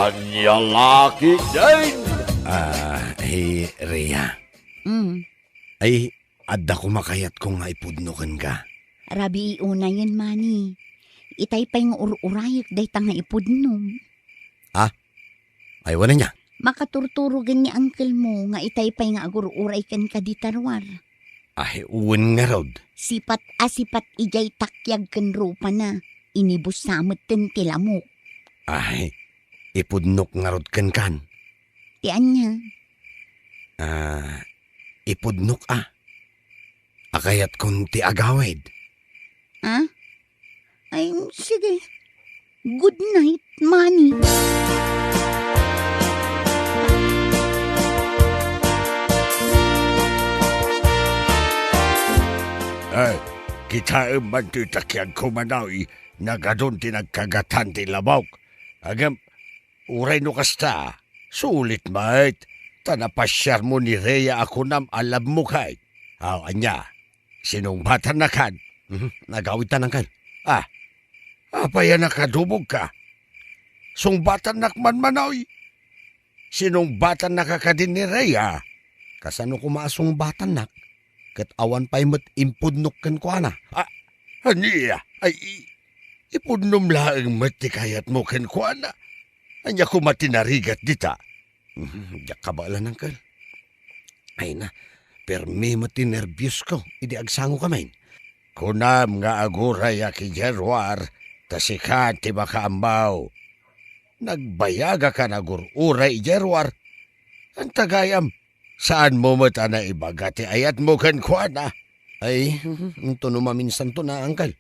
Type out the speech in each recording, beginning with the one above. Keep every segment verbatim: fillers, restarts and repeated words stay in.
Ania la ketdin? Ah, hi Rhea. Mm. Ay, adda koma kayatko nga ipudno kenka. Rabii unayen, Manny. Itay pay nga ur-urayek dayta nga ipudnom. Ah? Ay, wen ania? Makaturturogen ni uncle mo nga itay pay nga agur-uray kenka dita ruar. Ay, wen ngarud. Sipat a sipat idiay takiag ken rupana. Inibus sa metten ti lamok. Ay, ipudnok ngarud kenkan. Ti ania? Ah, ipudnok a. A kayatkon ti agawid. Ah? Ay, sige. Good night, Manny. Ay, kitaem man ti takiagko, Manoy, nagadun ti nagkagatan ti lamok. Ngem, uray no kasta, sulit met, ta napasiarmo ni Rhea a kunam a love mo kay. Aw, ania? Sinungbatannakan? Mhm, nagawidtan, uncle. Ah, apay a nakadumogka? Sungbatannak man, Manoy. Sinungbatannaka kadi ni Rhea? Kasano koma a sungbatannak? Ket awan pay met impudnok kenkuana. Ah, ania? Ay, i-, ipudnom laeng met ti kayatmo kenkuana. Ania koma ti narigat dita? Mhm, diak kabaelan, uncle. Ay na, permi met ti nerbiosko idi agsangokami. Kunam nga agurayak idiay ruar, ta sika ti makaammo. Nagbayagaka nga agur-uray idiay ruar. Anta gayam, saanmo met a naibaga ti ayatmo kenkuana. Ay, intono maminsanto na, uncle.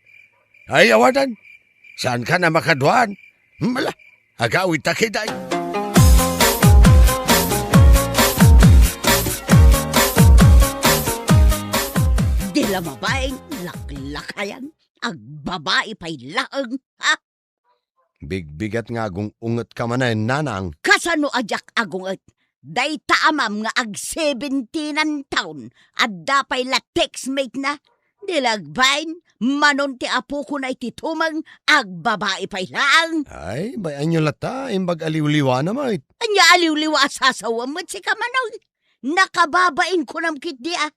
Ay, awanan. Saanka a makaduan. Mala, agawidta ketdi. Di la mabain, laklakayan, agbabai pay laeng, ha? Bigbigat nga agung-ungetka manen, nanang. Kasano a diak agunget? Dayta amam nga ag-seventeen-an taon, adda pay la textmate na. Di la agbain, manon ti apokona iti tumeng, agbabai pay laeng. Ay, bay-anyo latta, imbag a liwliwana met. Ania a liwliwa a sasawem met sika, Manoy? Nakababain kunam ketdi a.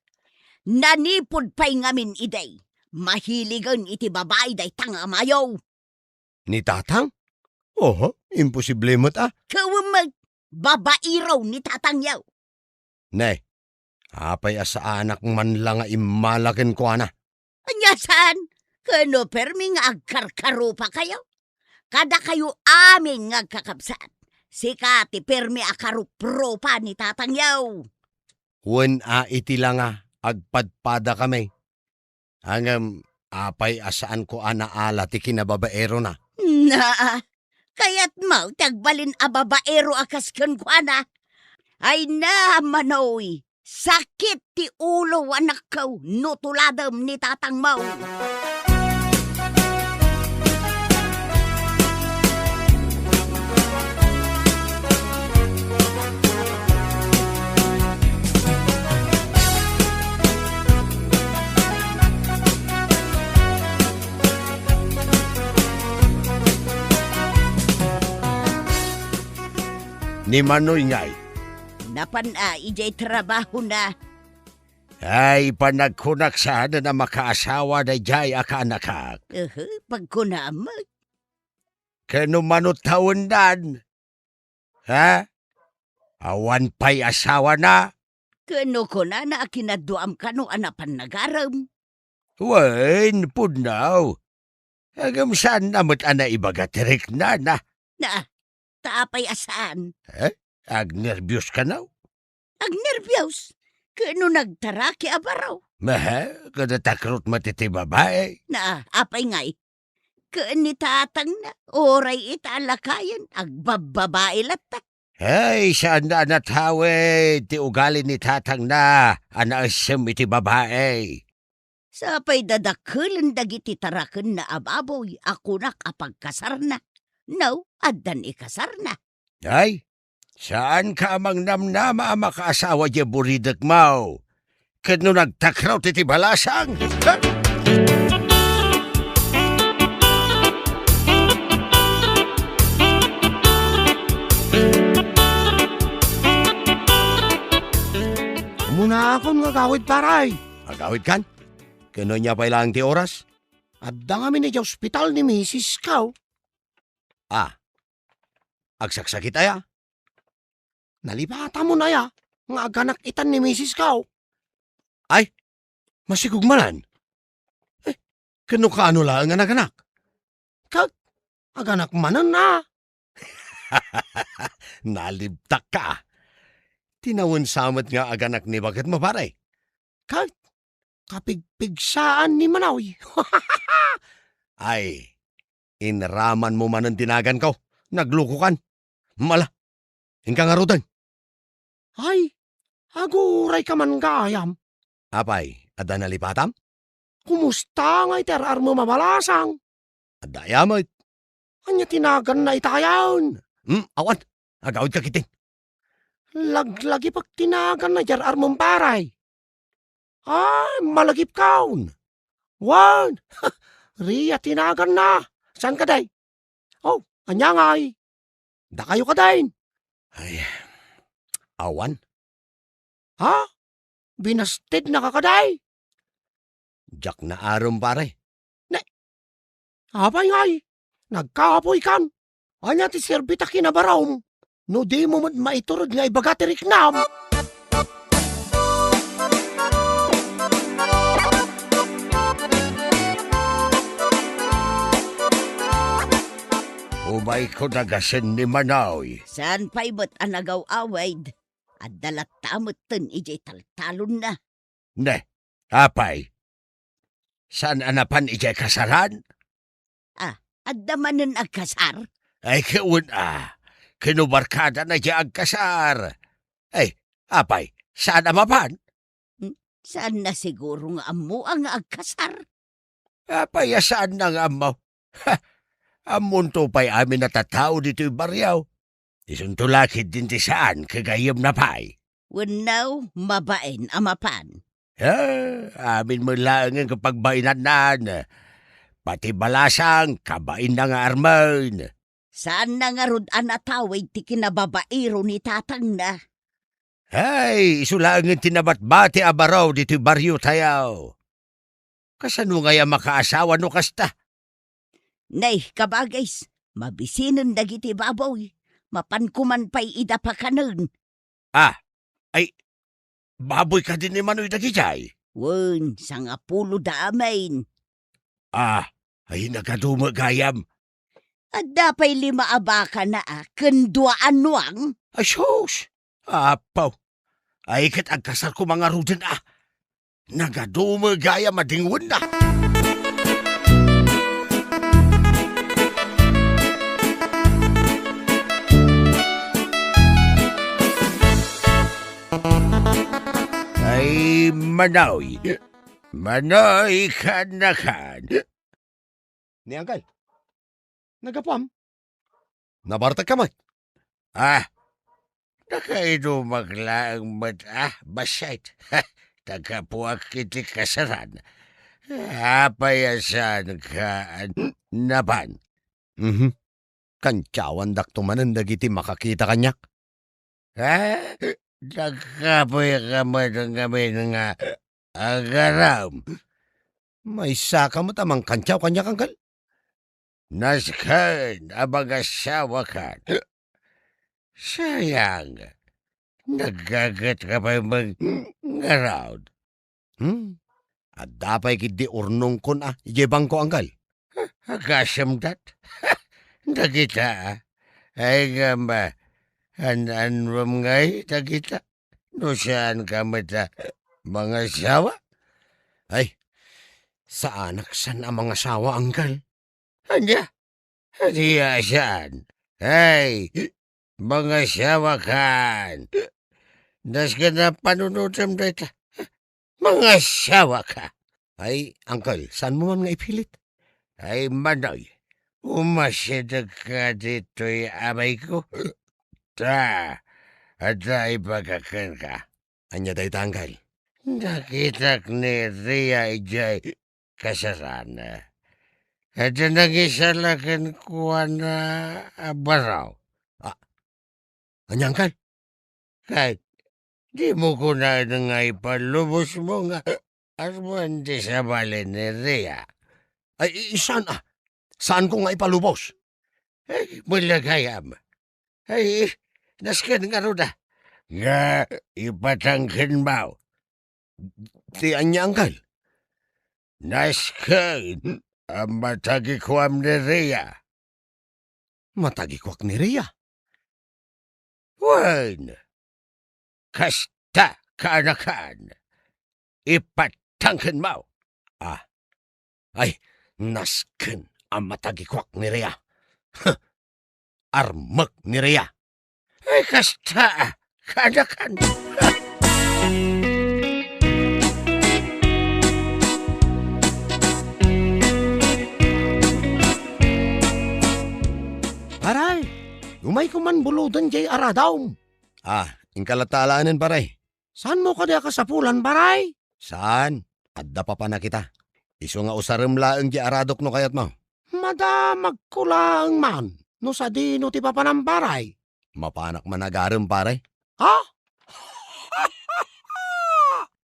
Nanipud pay ngamin idi, mahiligen iti babai dayta nga amayo. Ni tatang? Oho, imposible met a. Ket wen met, babaero ni tatangyo. Ne, apay a saanak man la nga immala kenkuana? Ania saan? Ket no permi nga agkarkarupakayo? Kadakayo amin nga agkakabsat, sika ti permi a karuprupa ni tatangyo. Wen a iti la nga agpadpadakami. Ngem apay a saanko a naala ti kinababaerona? Naa, kayatmo ti agbalin a babaero a kas kenkuana? Ay na, Manoy, sakit ti ulo, anakko, no tuladem ni tatangmo. Ni Manoy ngay? Napan a idiay trabahona. Ay, panagkunak saan a makaasawa daydiay a kaanakak. Ehe, pagkunam. Ken no mano tawendan? Ha? Awan pay asawana? Ken no kunana a kinaduam kano a napan nagarem? Wen, pudno. Ngem saanna met a naibaga ti riknana. Na, ta apay a saan? Eh? Agnerbios kano? Agnerbios? Ken no nagtaraki a baro? Mehe, kada takrot met iti babai. Na, apay ngay? Ken ni tatangna, uray ita a lakayen, agbabbabai latta. Ay, saanna a natawid ti ugali ni tatangna a naessem iti babai. Sapay dadakkelen dagiti tarakenna a baboy a kunak a pagkasarna. No, addan ikasarna. Ay, saanka a mangnamnama a makaasawa diay buridekmo. Ket no nagtakraw ti, ti balasang, ha? Nakon nga agawid, pare. Agawidkan? Ken ania pay laeng ti oras? Adda ngamin idiay ospital ni misis ko. Ah, agsaksakit aya? Nalipatam aya nga aganak itan ni misis ko. Ay, masigog manen. Eh, ken no kaano laeng a naganak? Ket aganak manen a. Nalibtak ka. Tinawen sa met nga aganak ni baketmo, pare. Ket kapigpigsaan ni Manoy. Ay, inraman mo manen ti naganko. Naglukokan. Mala, inka ngaruden. Ay, agurayka man gayam. Apay, adda nalipatam? Kumusta ngay ti ar-armem a balasang? Adda aya met. Ania ti naganna itayon? Hmm, awan. Agawidka ketdin. Laglagipek ti naganna idiay ar-armem, pare. Ay, malagipkon. Wen, Ria ti naganna. Saan kadi? Oh, ania ngay? Dakayo kadin? Ay, awan. Ha? Binastidnaka kadi? Diak naarum, pare. Ne, apay ngay? Nagkapoykan? Ania ti serbi ta kinabarom? No dimo met maiturod nga ibaga ti riknam. Umayko dagasen ni Manoy. Saan pay met a nagaw-awid? Adda latta metten idiay taltalonna. Ne, apay? Saan a napan idiay kasaran? Ah, adda manen agkasar? Ay, ket wen a. Ken no barkadana idiay agkasar. Ay, apay, saan a mapan? Hmm, saanna siguro nga ammoa nga agkasar? Apay a saanna nga ammo? Ha! Ammonto pay amin a tattao ditoy barrio. Isunto la ketdin ti saan ket gayyemna pay. Wenno, mabain a mapan. Ha! Amin met laengen ket pagbainannan. Pati balasang, kabainna nga armen. Saanna ngarud a natawid ti kinababairo ni tatangna? Hay, isu laengen ti nabatbati a baro ditoy barriotayo. Kasano ngay a makaasawa no kasta? Nay, kabagis, mabisinen dagiti baboy. Mapanko man pay ida pakanen. Ah, ay, baboy kadi ni Manoy dagijay? Wen, sangapulo da amin. Ah, ay, nagadu met gayam. Adda pay lima a bakana a ken dua a nuang? Ay, sus! Apo! Ay, ket agkasar koma ngaruden a. Nagadu met gayam a dingwenna. Ay, Manoy. Manoy, kan na kan. Ni Angkel. Naggapuam? Nabartek ka met. Ah, nakainumak laeng met, ah, bassit. Naggapuak iti kasaran. Apay a saan ka napan? Mhm. Kantiawandakto manen dagiti makakita kaniak. Ha? Nagkapoyka met ngamin nga agaram? Maysaka met a mangkantiaw kaniak, angkel? Nasken a mangasawakan. Sayang, naggagetka pay met ngarud. Hmm? Adda pay ketdi urnongkon a idiay bangko, angkel. Agasem dat. Dagita, a. Ay, ngem, an-annuem ngay dagita? No saanka met a mangasawa? Ay, saanak san a mangasawa, angkel. Ania? Ania a saan? Ay, mangasawakan. Nasken a panunotem dayta. Mangasawaka. Ay, angkel, saanmo man nga ipilit? Ay, Manoy, umasidegka ditoy, amayko. Ta, adda ibaga kenka. Ania dayta, angkel? Nakitak ni Ria idiay kasaran. Adda nangisala kenkuana a baro. Ah, ania, angkel? Ket Dimo kunaen nga ipalubosmo nga asmo ti sabali ni Rhea? Ay, i-, saan, ah? Saanko nga ipalubos? Ay, malagayam. Ay, nasken ngarud, ah. Nga, ipatangkenmo. Ti ania, angkel? Nasken a matagikuam ni Rhea. Matagikuak ni Rhea? Wen, kasta, kaanakan. Ipatangkenmo. Ah, ay, nasken a matagikuak ni Rhea. Huh, armek ni Rhea. Ay, kasta, kaanakan. Paray, umayko man buloden jay aradom. Ah, inka latta alaenen, paray. Saanmo kadi a kasapulan, paray? Saan. Adda papanak ita. Isu nga usarem laeng ti aradok no kayatmo. Madamagko laeng man no sadino ti papanam, paray. Mapanak man agarem, paray. Ha?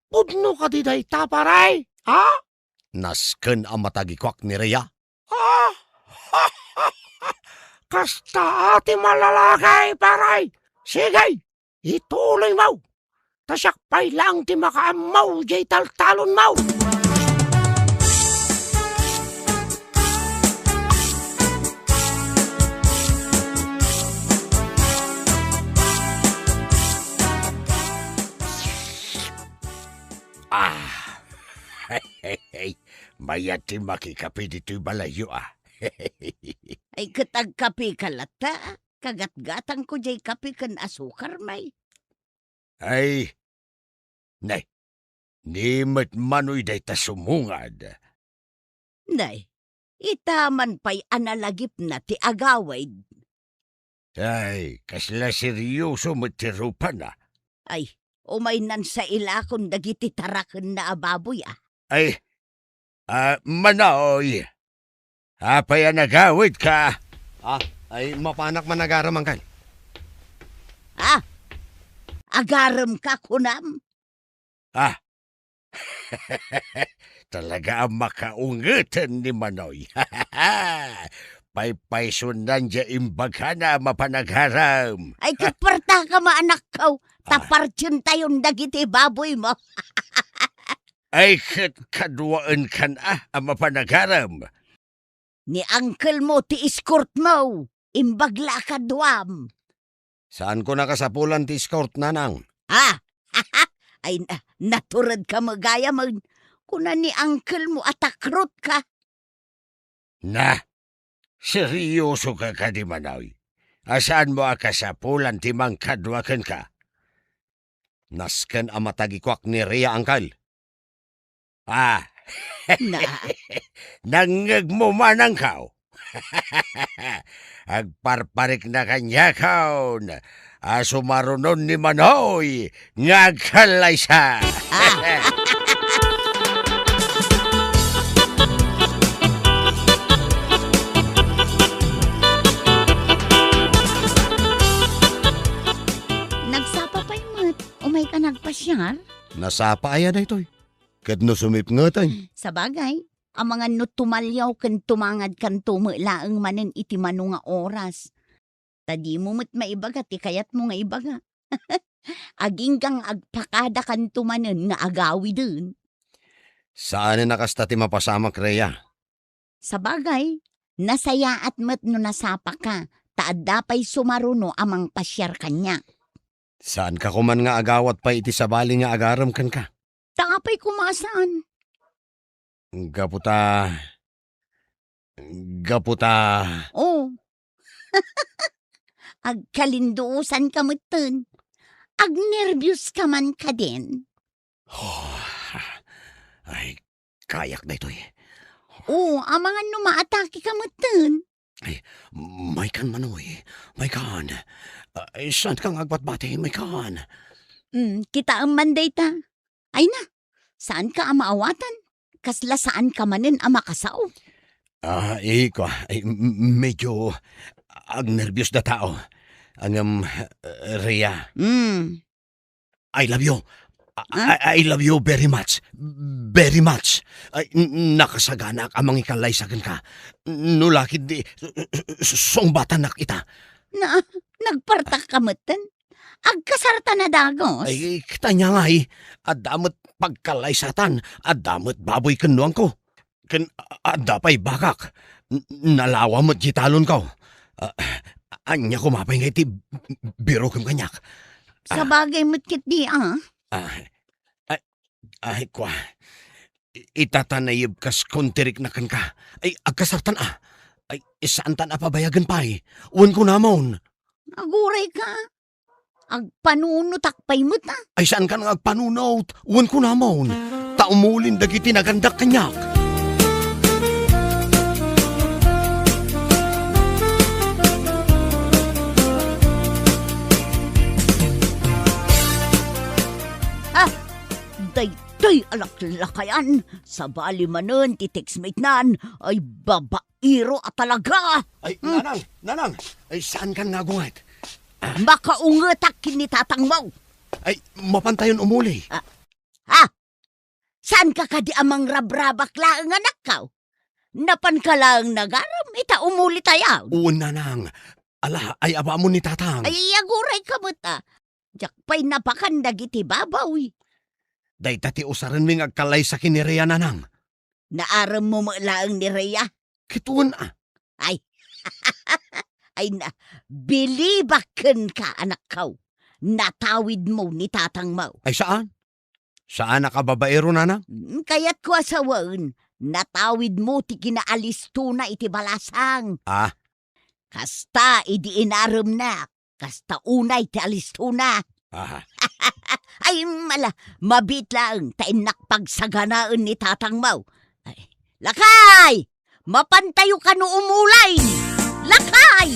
Pudno kadi dayta, paray? Ha? Nasken a matagikuak ni Rhea. Ah! Kasta ti malalaki, paray! Sige, ituloymo! Ta siak pay laeng ti makaammo jay taltalonmo! Ah! Mayat ti makikape ditoy balayyo, ah. Ay, ket agkapeka latta, ah. Kagatgatangko jay kape ken asukar, may. Ay, nay, ni met Manoy dayta sumungad. Nay, ita man pay a nalagipna ti agawid. Ay, kasla seryoso met ti rupana. Ay, umaynan sa ilakon dagiti tarakenna a baboy, ah. Ay, ah, Manoy, apay a nagawidka? Ah, ay, mapanak man agarem, angkel. Ah, agaremka, kunam? Ah, talaga a makaungeten ni Manoy. Paypaysunan diay imbagana a mapan agarem. Ay, ket puartaka, anakko, ta Ah. partientayon dagiti baboymo. Ay, ket kaduaenkan a, a mapan agarem. Ni angkelmo ti escortmo, imbag la a kaduam. Saanko a kasapulan ti escort, nanang. Ah! Ay, na-, naturedka met gayam. Kuna ni angkelmo a takrotka. Na, seryosoka kadi, Manoy? A saanmo a kasapulan ti mangkadua kenka? Nasken a matagikuak ni Rhea, angkel. Ah. Na. Nangngegmo man, angkel. Agparparikna kaniakon a sumarunon ni Manoy nga agkallaysa. Ah. Nagsapa pay met, umayka nagpasiar? Nasapa aya daytoy? Ket no sumipngeten? Sabagay, amangan no tumaliaw ken tumangadkanto met laeng manen iti mano nga oras. Ta dimo met maibaga ti kayatmo nga ibaga. Agingga nga agpakadakanto manen nga agawiden. Saanen a kasta ti mapasamak, Rhea. Sabagay, nasayaat met no nasapaka, ta adda pay sumaruno a mangpasiar kaniak. Saanka koman nga agawat pay iti sabali nga agarem kenka? Ta apay koma a saan? Gapu ta, gapu ta. Oh. Agkalinduosanka metten. Agnerbios ka man kadin. Oh, ay, kayak daytoy. Oh, amangan no maatakeka metten. Ay, maykan, Manoy. Maykan. Ay, saanka nga agbatbati? Maykan. Mm, kitaem man dayta. Ay na, saanka a maawatan? Kasla saanka manen a makasao? Ah, iko, ay, m-, m-, medyo agnerbios da tao. Ngem, eh, Rhea. Mm. I love you. I, Huh? I, I love you very much. Very much. Ay, n-, nakasaganaak a mangikallaysa kenka. No la ketdi, s-, s-, sungbatanak ita. Na, nagpartak ka metten? Agkasartan a dagus? Ay, kitanya ngay, adda met pagkallaysatan, adda met baboy ken nuangko. Ken a-, adda pay bakak. N-, nalawa met ti talonko. Ah, ania koma pay nga iti birokem kaniak? Ah. Sabagay met ketdi, ah. Ah, ay, ay, kua. I-, ita ta naib kas kontirikna kenka. Ay, agkasartan, ah. Ay, saantan a pabayagen pay. Wen kunamon. Aguray ka. Agpanunotak pay met, ah. Ay, saankan nga agpanunot? Wen kunamon. Ta umulin dagiti nagandak kaniak. Ah, daytoy a laklakayan. Sabali manen ti textmate nan. Ay, baba iro a talaga. Ay, Hmm. Nanang, Nanang, ay, saankan nga agunget? Makaungetak ken ni tatangmo. Ay, mapantayon umuli. Ah, ha? Saanka kadi a mangrabrabak laeng, anakko? Napanka laeng nagarem, ita umulitayo. Wen, Nanang. Ala, ay, abaamon ni tatang. Ay, aguray ka met, ah. Diak pay napakan dagiti baboy. Dayta ti usarenmi nga agkallaysa ken ni Rhea, Nanang. Naaremmo met laeng ni Rhea? Ket wen, ah. Ay. Ay na, bilibak kenka, anakko. Natawidmo ni tatangmo. Ay, saan? Saanak a babaero, Nanang? Mm, kayatko a sawen, natawidmo ti kinaalistona iti balasang. Ah. Kasta idi inaremnak, kasta unay ti alistona. Aha. Ay, mala, mabiit laeng ta innak pagsaganaen ni tatangmo. Ay, lakay! Mapantayo kano umulay! Lakay!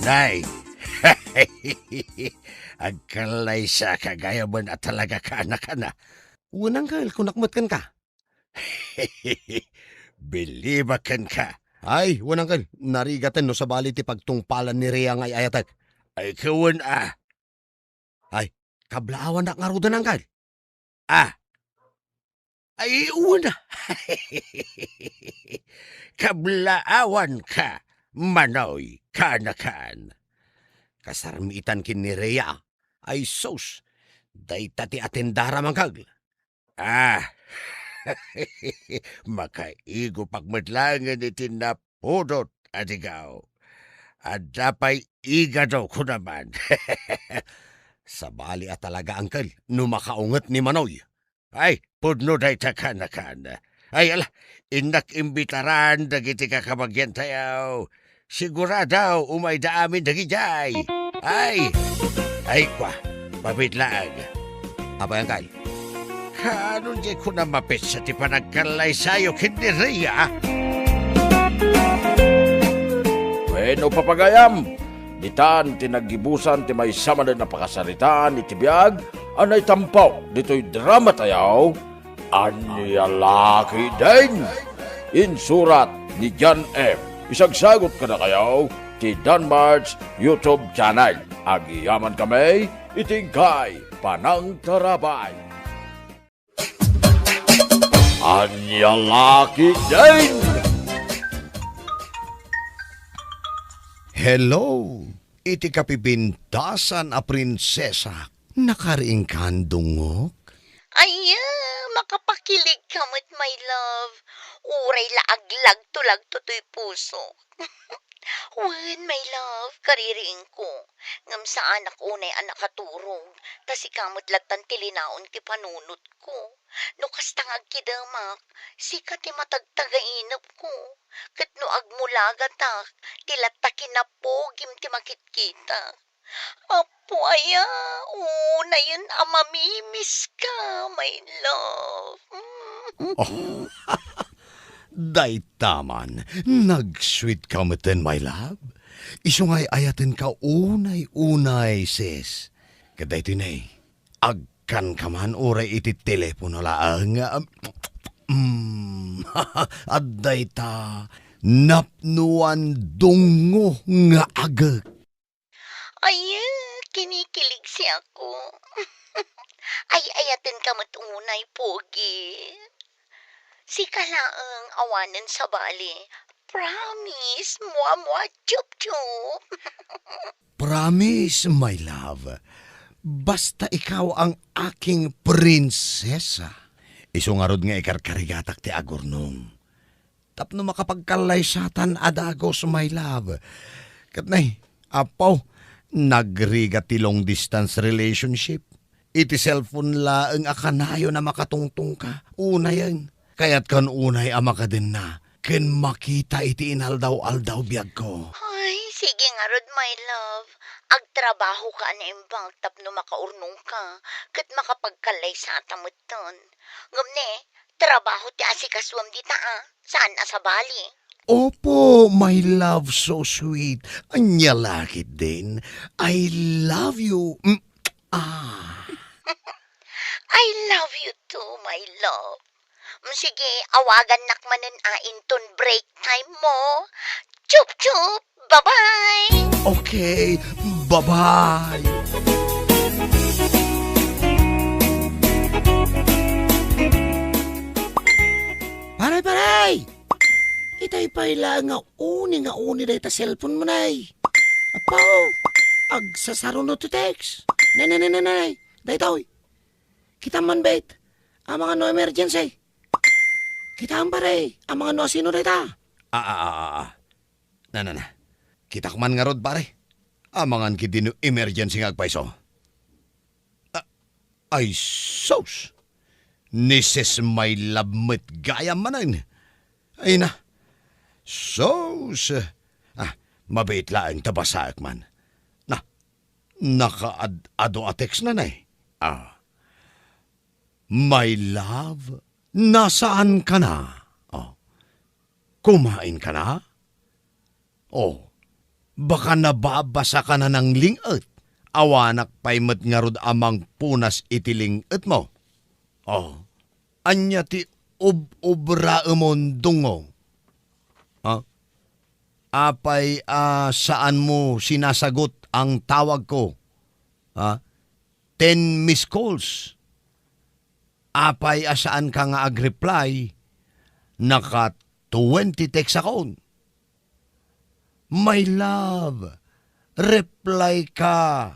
Nay! Agkallaysaka gayamen a talaga, kaanakana. Wen, uncle, kunak met kenka. Bilibak kenka. Ay, wen, uncle, narigaten no sabali ti pagtungpalan ni Rhea nga ay-ayatek. Ay, ket wen, ah. Ay, kablaawannak ngaruden, uncle. Ah. Ay, wen. Kablaawanka, Manoy, kaanakan. Kasarmitan ken ni Rhea. Ay, sus. Dayta ti atendara, uncle. Ah, makaigupak met laengen iti napudot a digaw. Adda pay igado, kunaman. Sabali a talaga, uncle, no makaunget ni Manoy. Ay, pudno dayta, kaanakan. Ay, ala, innak imbitaran dagiti kakabagiantayo. Sigurado, umayda amin dagidiay. Ay! Ay, kua, mabiit laeng. Apay, uncle? Kaano diay kuna mapetsa ti panagkallaysayo ken ni Rhea? Wenno, papagayam, ditan ti naggibusan ti maysa manen a pakasaritaan iti biag a naitampo ditoy dramatayo. Ania la ketdin? Insurat ni John M. Isagsagut kadakayo ti Danmart's YouTube channel. Agyaman kami iti inkay panangtarabay. Ania la ketdin? Hello, iti kapipintasan a prinsesa. Nakariingkan, dungok? Ay, ah, makapakilig ka met, my love. Uray la aglagto-lagto toy puso. Wen, my love, kaririingko. Ngem saanak unay a nakaturog, ta sika met lattan ti linaon ti panunotko. No kasta nga agkidemak, sika ti matagtagainepko. Ket no agmulagatak, ti latta kinapugim ti makitkita. Apo aya, unayen a mamimiska, my love. Mm. Oh, dayta man, nag-sweet ka metten, my love. Isu nga ay-ayatenka unay-unay, sis. Ket daytoy ne, agkanka man uray iti telepono laeng. Mm, adda ita, Napnoan dungngo nga agek. Ay, kinikilig si ako. Ay, ayaten ka met unay, Pogi. Sika laeng awanen sabali. Promise, mua, mua, chup, chup. Promise, my love. Basta ikaw ang aking prinsesa. Isu ngarud nga ikarkarigatak ti agurnong. Tapno makapagkallaysatan a dagus, my love. Ket nay, apo, nagrigat ti long distance relationship. Iti cellphone laeng a kanayon a makatungtungka. Unayen, kayatkan unay a makadenna ken makita iti inaldaw-aldaw biagko. Ay, sige ngarud, my love. Agtrabahoka a naimbag tapno makaurnongka ket makapagkallaysata metten. Ngem ne, trabaho ti asikasuem dita a, saan a sabali. Opo, my love, so sweet. Ania la ketdin, I love you. Mm, ah. I love you too, my love. Mm, sige, awagannak manen a inton break time mo. Chup, chup! Bye-bye! Okay, bye-bye! Paray, paray! Itay pay laeng nga uni nga uni dayta cellphone mo, nay. Apo, agsasaruno ti text. Nay, nay, nay, nay, nay. Daytoy. Kita man, bet. Amangan no emergency. Kita man, pare. Amangan no asino dayta. Ah, ah, ah, ah, ah. Na, na, na. Kitak man ngarud, pare. Amangan ketdi no emergency nga agpayso. Ah, ay, sus! Ni Sis My Love met gayam manen. Ay na. Sus! Ah, mabiit laeng ta basaek man. Na, nakaad-ado a text na, nay. Ah. My love, nasaan ka na? Oh. Kumain ka na? Oh, baka nababasa ka na ng ling-et. Awanak pay met ngarud a mangpunas iti ling-et mo. Oh, ania ti ub-ubraemon, Dungo? Ha? Apay a saan mo sinasagot ang tawag ko? Ha? Ten missed calls. Apay a saan ka nga agreply? Naka twenty text akon. My love, reply ka.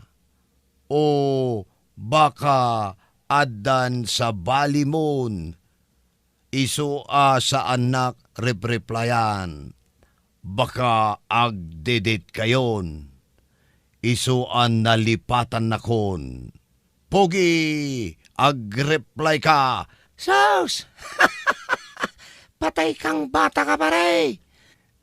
O baka addan sabalimon. Isu a saannak repreplyan. Baka agdedetkayon. Isu a nalipatannakon. Pogi, agreply ka. Sus! Patay kang bata ka, pare!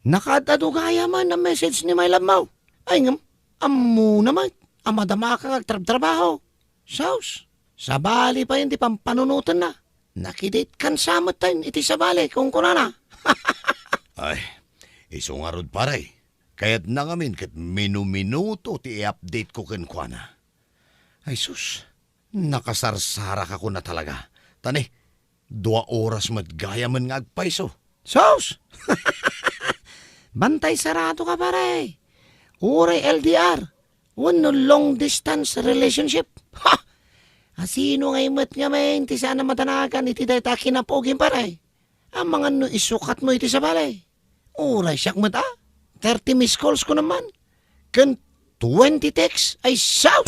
Nakaad-ado gayam a message ni my love mo. Ay, ngem, ammona met a madama ka nga agtrabtrabaho. Sus! Sabali pay ti pampanunotenna. Nakidate kan sa met tayo iti sabali, kunkunana. Ay, isu ngarud, pare. Kayatna ngamin ket minuminuto ti i-update ko kenkuana. Ay sus, nakasarsarak ako na talaga. Tani, dua oras met gayamen nga agpayso. Sus! Bantay sarado ka, pare. Uray L D R, wenno long distance relationship. Ha! Asino ngay met ngamin ti saan a madanagan iti dayta a kinapugim, pare? Amangan no isukat mo iti sabali. Uray siak met a, thirty missed calls ko naman. Ken twenty texts ay sus!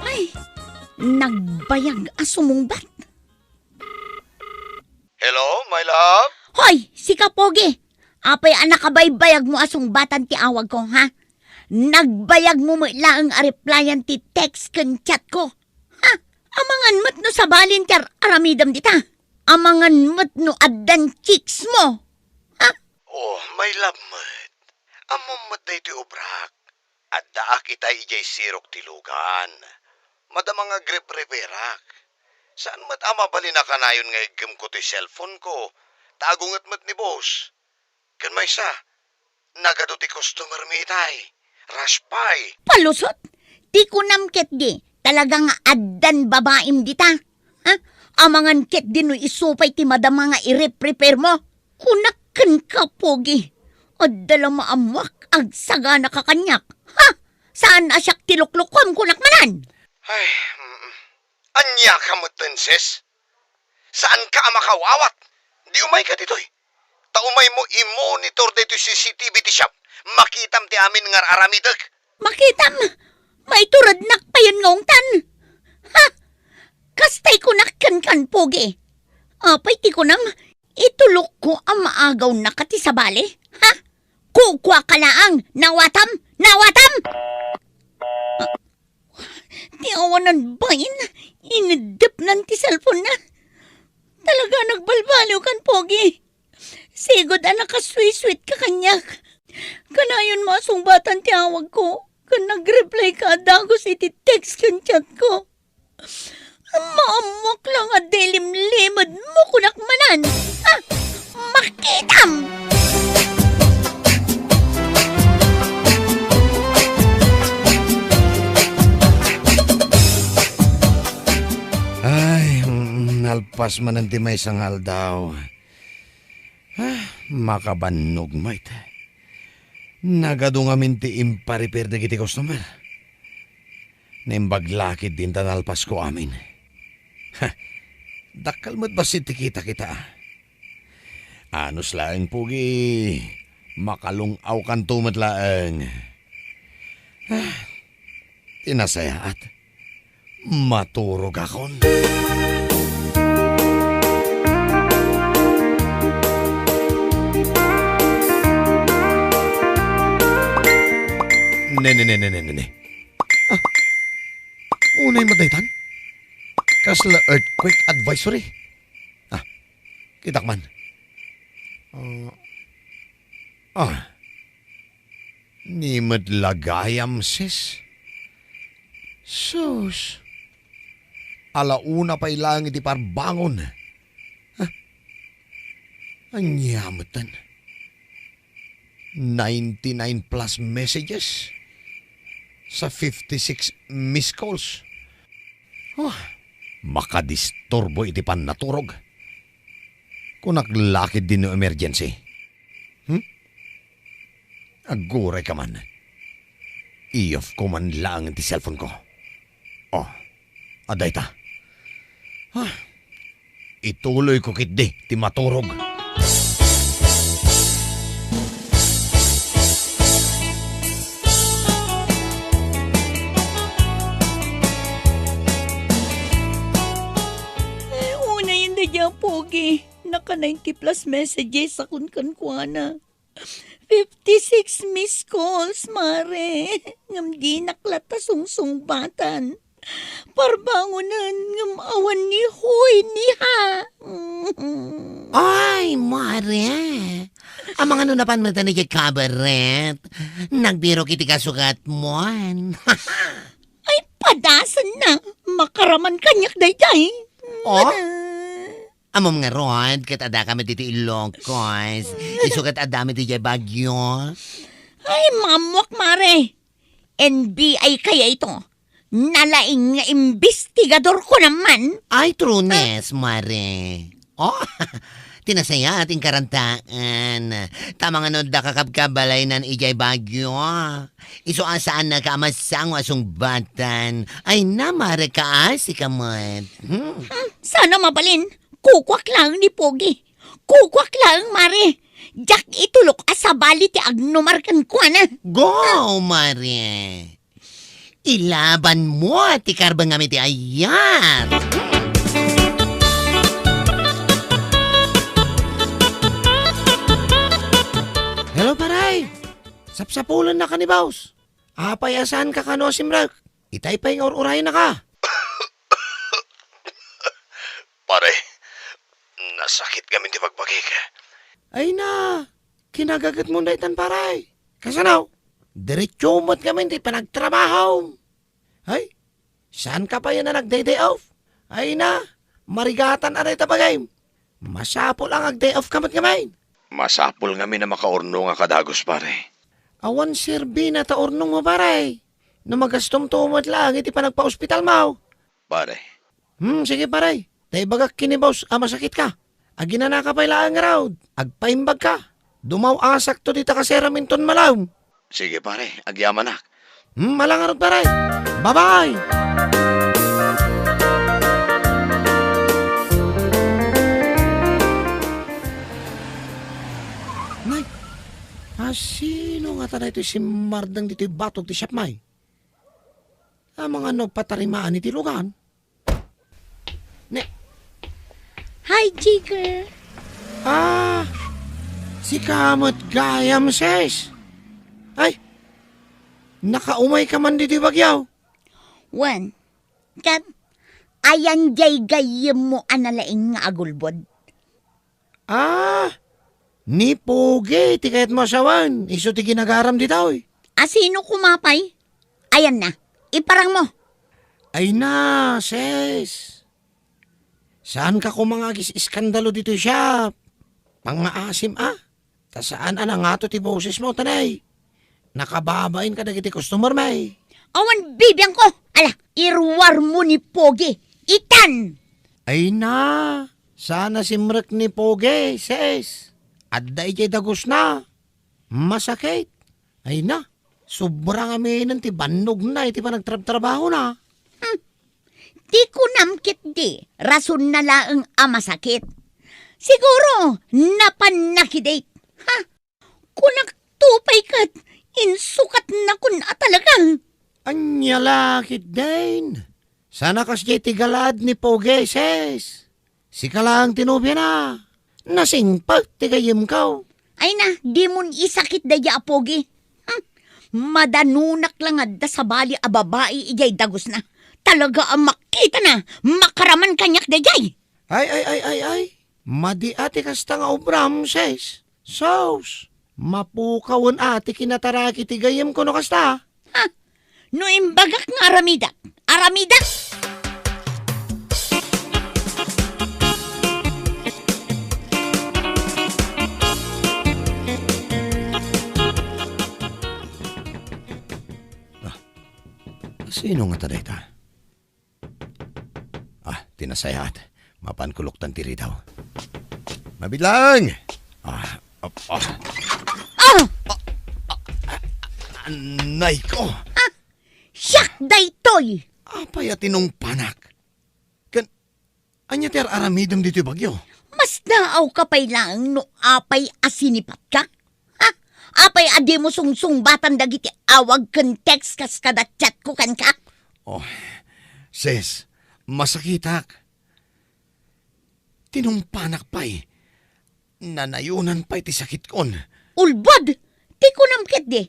Ay, nagbayag a sumungbat. Hello, my love? Hoy, sika, Pogi! Apay a nakabaybayag mo a sungbatan ti awag ko, ha? Nagbayag mo met laeng a replyan ti text ken chat ko. Ha? Amangan met no sabalin ti ar-aramidem dita. Amangan met no addan chicks mo. Ha? Oh, my love met. Ammom met daytoy obrak. Addaak itay idiay sirok ti lugan. Madama nga agrep-reperak. Saan met a mabalin a kanayon nga iggem ko ti cellphone ko, ta agunget met ni boss. Ken maysa, nagadu ti customer mi itay. Rush pay. Palusot? Ti kunam ketdi, Talaga nga addan babaim dita. Ha? Amangan ketdi no isu pay ti madama nga i-reprepare mo. Kunak kenka, Pogi. Adda la maammoak, agsagana ka kaniak. Ha? Saan a siak ti luklukuam, kunak manen. Ay, mm. Ania ka metten, sis? Saan ka a makawawat? Di umay ka ditoy. Ta umay mo i-monitor daytoy C C T V ti shop. Makitam ti amin nga ar-aramidek. Makitam? Maiturednak payen nga ungtan. Ha? Kastay kunak kenkan, Pogi. Apay ti kunam, itulokko a maagawnaka ti sabali? Ha? Kukuaka laeng, nawatam? Nawatam? Ti awanan bain, ineddepnan ti cellphone-na. Talaga a nagbalbaliwkan, Pogi. Sigud a nakasweet-sweet ka kaniak. Kanayon mo a sungbatan ti awagko, ken nag-reply ka a dagus iti text ken chat-ko. Maammoak la nga dilimlimed mo kunak manen. Ah, makitam! Ay, mm, nalpas manen ti maysa nga aldaw. Ah, makabannog met. Nagadu ngamin ti impa-repair dagiti customer. Naimbag la ketdi ta nalpasko amin. Ha, dakkel met bassit ti kitakita. Anus laeng, Pogi, makalung-awkanto met laeng. Ah, ti nasayaat, maturogakon. Ne, ne, ne, ne, ne, ne, ne. Ah, unay met daytan? Kasla earthquake advisory? Ah, kitak man. Ah, ah. Ni met la gayam, sis. Sus. Ala una pay laeng iti parbangon. Ah. Ania metten? Ninety-nine plus messages sa fifty-six missed calls. Ah, makadisturbo iti pannaturog. Kunak la ketdi no emergency. Hmm? Aguray ka man. I-off ko man laeng ti cellphone ko. Oh, adda ita. Ah, ituloyko ketdi ti maturog. Unayen daydiay a Pogi. Naka ninety plus messages a kun kenkuana. Fifty-six missed calls, Mare. Ngem dinak latta sungsungbatan. Parbangonen, ngem awan ni huy ni ha. Ay, Mare. Amangan no napan met idiay kabaret. Nagbirok iti kasugatmon. Ay, padasen na. Makaraman kaniak daydiay. Oh? Ammom ngarud, ket addakami ditoy Ilocos. Isu ket addami idiay Baguio. Ay, maammoak, Mare. N B I kaya ito? Nalaing nga imbestigador ko naman. Ay, trunes, Mare. Oh, ti nasayaat, inkarantaan. Tama nga no, adda kakabkabalaynan idiay Baguio. Isu a saannaka a masango a sungbatan. Ay na, Mare, kaasi ka met. Hmm. Hmm, sana mabalin. Kukuak laeng ni Pogi. Kukuak laeng, Mare. Diak itulok a sabali ti agnumar kenkuana. Go, Mare. Ilaban mo ti karbengam iti ayat. Hello, paray. Sapsapulennaka ni Boss. Apay a saanka kano a simrek? Itay pay nga ur-urayennaka. Pare, nasakit ngamin ti bagbagik. Ay na, kinagagetmon daytan, pare. Kasano? Diretso met ngamin ti panagtrabahom. Ay, saanka pay a nagday-day off? Ay na, marigatan a dayta bagim. Masapul a nga ag-day off ka met ngamin. Masapul ngamin a makaurnongak a dagus, pare. Awan serbina ta urnongmo, pare. No magastomto met laeng iti panagpaospitalmo. Pare. Hmm, sige, pare. Ta ibagak ken ni boss a masakitka. Aginanaka pay laeng ngarud. Agpaimbagka. Dumaw-asakto dita kaseram inton malem. Sige, pare. Agyamanak. Hmm, ala ngarud, pare. Bye-bye! Nay, asino ngata daytoy simmardeng ditoy batog ti siapmay? Amangan no agpatarimaan iti lugan? Ne. Hi, Jigger. Ah, sika met gayam, sis. Ay, nakaumayka man ditoy bagyo? Wen, ket ayan jay gayyemmo a nalaing nga agulbod? Ah, ni Pogi ti kayatmo a sawen, isu ti ginagaram ditoy. A sino koma pay? Ayanna, iparangmo. Ay na, sis. Saanka koma nga agis-iskandalo ditoy siap? Pangngaasim a? Ta saan a nangato ti bosesmo, tanay. Nakababain kadagiti customermi. Awan bibiangko! Ala, iruarmo ni Pogi! Itan! Ay na, saan a simrek ni Pogi, sis. Adda idiay dagusna. Masakit. Ay na, sobra ngaminen ti bannogna iti panagtrabtrabahona. Hmm. Ti kunam ketdi, rasonna laeng a masakit. Siguro, napanna ki date. Ha? Kunakto pay ket insukatnakon a talaga. Ania la ketdin? Saan a kasdiay ti galaad ni Pogi, sis. Sika laeng ti nobiana. Nasingpet ti gayyemko. Ay na, dimon isakit daydiay a Pogi. Hmm. Madanonak la nga adda sabali a babai idiay dagusna. Talaga a makitana, makaraman kaniak daydiay. Ay, ay, ay, ay, ay. Madi a ti kasta nga obram, sis. Sus, mapukawen a ti kinataraki ti gayyemko no kasta. Ha? No imbagak nga aramidak, aramidak! Ah, sino ngata dayta? Ah, ti nasayaat. Mapanko luktan ti ridaw. Mabilang! Ah, ah, ah. Ah! Ah, ah, ah, anay ko! Ah! Siak daytoy! Apay a tinungpanak? Ken, ania ti ar-aramidem ditoy bagyo? Mas naawka pay laeng no apay a sinipatka? Ha? Apay a dimo sungsungbatan dagiti awag ken text kas kada chatko kenka? Oh, sis, masakitak. Tinungpanak pay. Nanayonan pay ti sakitkon. Ulbod! Ti kunam ketdi,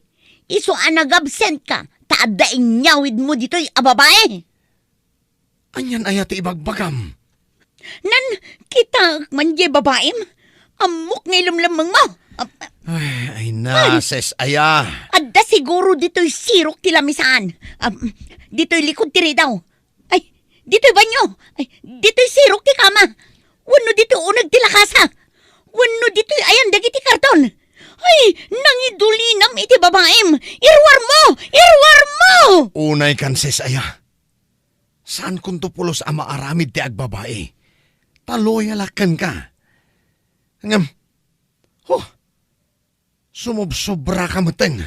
isu a nagabsentka, ta adda inyawidmo ditoy a babai. Anian aya ti ibagbagam? Nan, kitaek man diay babaim. Ammok nga ilemlemmengmo. Ap-, Ay, ay na, ay. Ses, aya. Adda siguro ditoy sirok ti lamisaan. Am, ditoy likod ti ridaw. Ay, ditoy banyo. Ay, ditoy sirok ti kama. Wenno ditoy uneg ti lakasa. Wenno ditoy ayan dagiti karton. Ay, nangidulinam iti babaim. Iruarmo! Iruarmo! Unay kan, ses, aya. Saankonto pulos a maaramid ti agbabai. Ta loyalak kenka. Ngem, huh, sumobsobraka metten.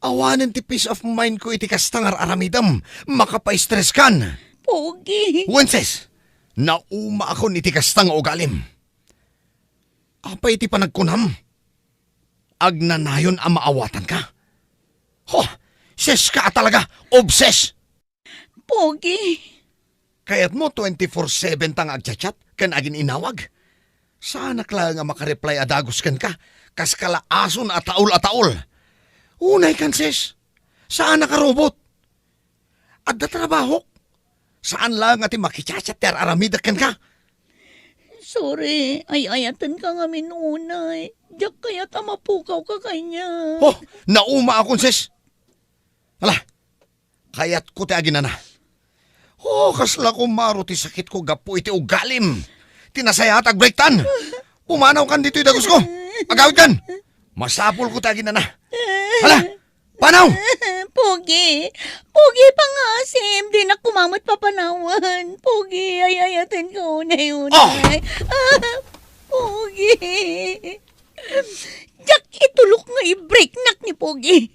Awanen ti peace of mind ko iti kasta nga ar-aramidem. Makapaistreskan. Pogi. Wences, naumaakon iti kasta nga ugalim. Apay ti panagkunam? Agnanayon a maawatanka? Huh, seska a talaga, obses! Pogi. Kayatmo twenty-four seven ta nga agchat-chat ken agin-inawag? Saanak laeng a makareply a dagus kenka, kas kalaason a taol a taol. Unay kan, sis. Saanak a robot. Adda trabahok. Saan laeng a ti makichat-chat ti ar-aramidek kenka. Sorry, ay-ayatenka ngamin unay. Diak kayat a mapukawka kaniak. Oh, naumaakon, sis. Ala, kayatko ti aginana. Oh, kasla kumaro ti sakitko gapu iti ugalim. Ti nasayaat, agbreaktan. Pumanawkan ditoy dagusko. Agawidkan. Masapulko ti aginana. Hala, Panaw! Pogi! Pogi, pangaasim! Dinak koma met papanawen. Pogi, ay-ayatenka unay-unay. Ah! Ah, Pogi! Diak itulok nga i-breaknak ni Pogi.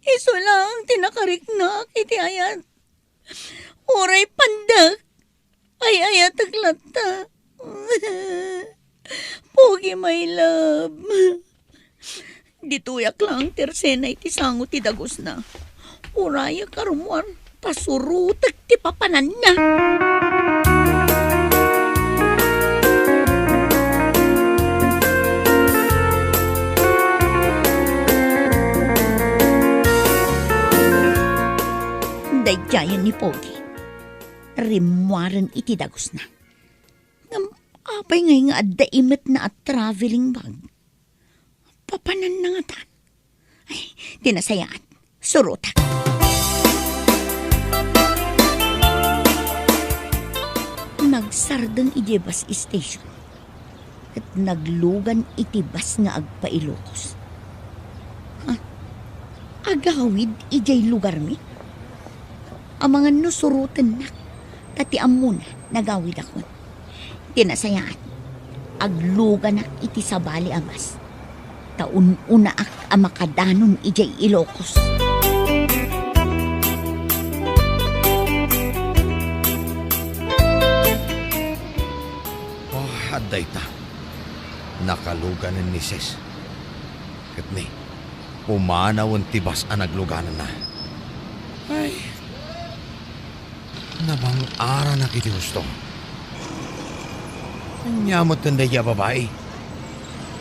Isu laeng ti nakariknak iti ayat. Uray pandek, ay-ayatek latta. Pogi, my love. Ditoyak laeng ti arsena iti sango ti dagusna. Urayak a rummuar, ta surotek ti papananna. Daydiayen ni Pogi. Rimmuaren iti dagusna. Ngem apay ngay nga adda imetna a traveling bag? Papananna ngata. Ay, ti nasayaat. Surotak. Nagsardeng idiay bus station. Ket naglugan iti bus nga agpa-Ilocos. Ha? Agawid idiay lugarmi? Amangan no surotennak, ta ti ammona, nagawidakon. Ti nasayaat, agluganak iti sabali a bus, ta un-unaak a makadanon idiay Ilocos. Oh, adda ita. Nakaluganen ni Ses. Ket ni, pumanawen ti bus a nagluganenna. Ay, nabang-aranak iti husto. Ania met daydiay a babai?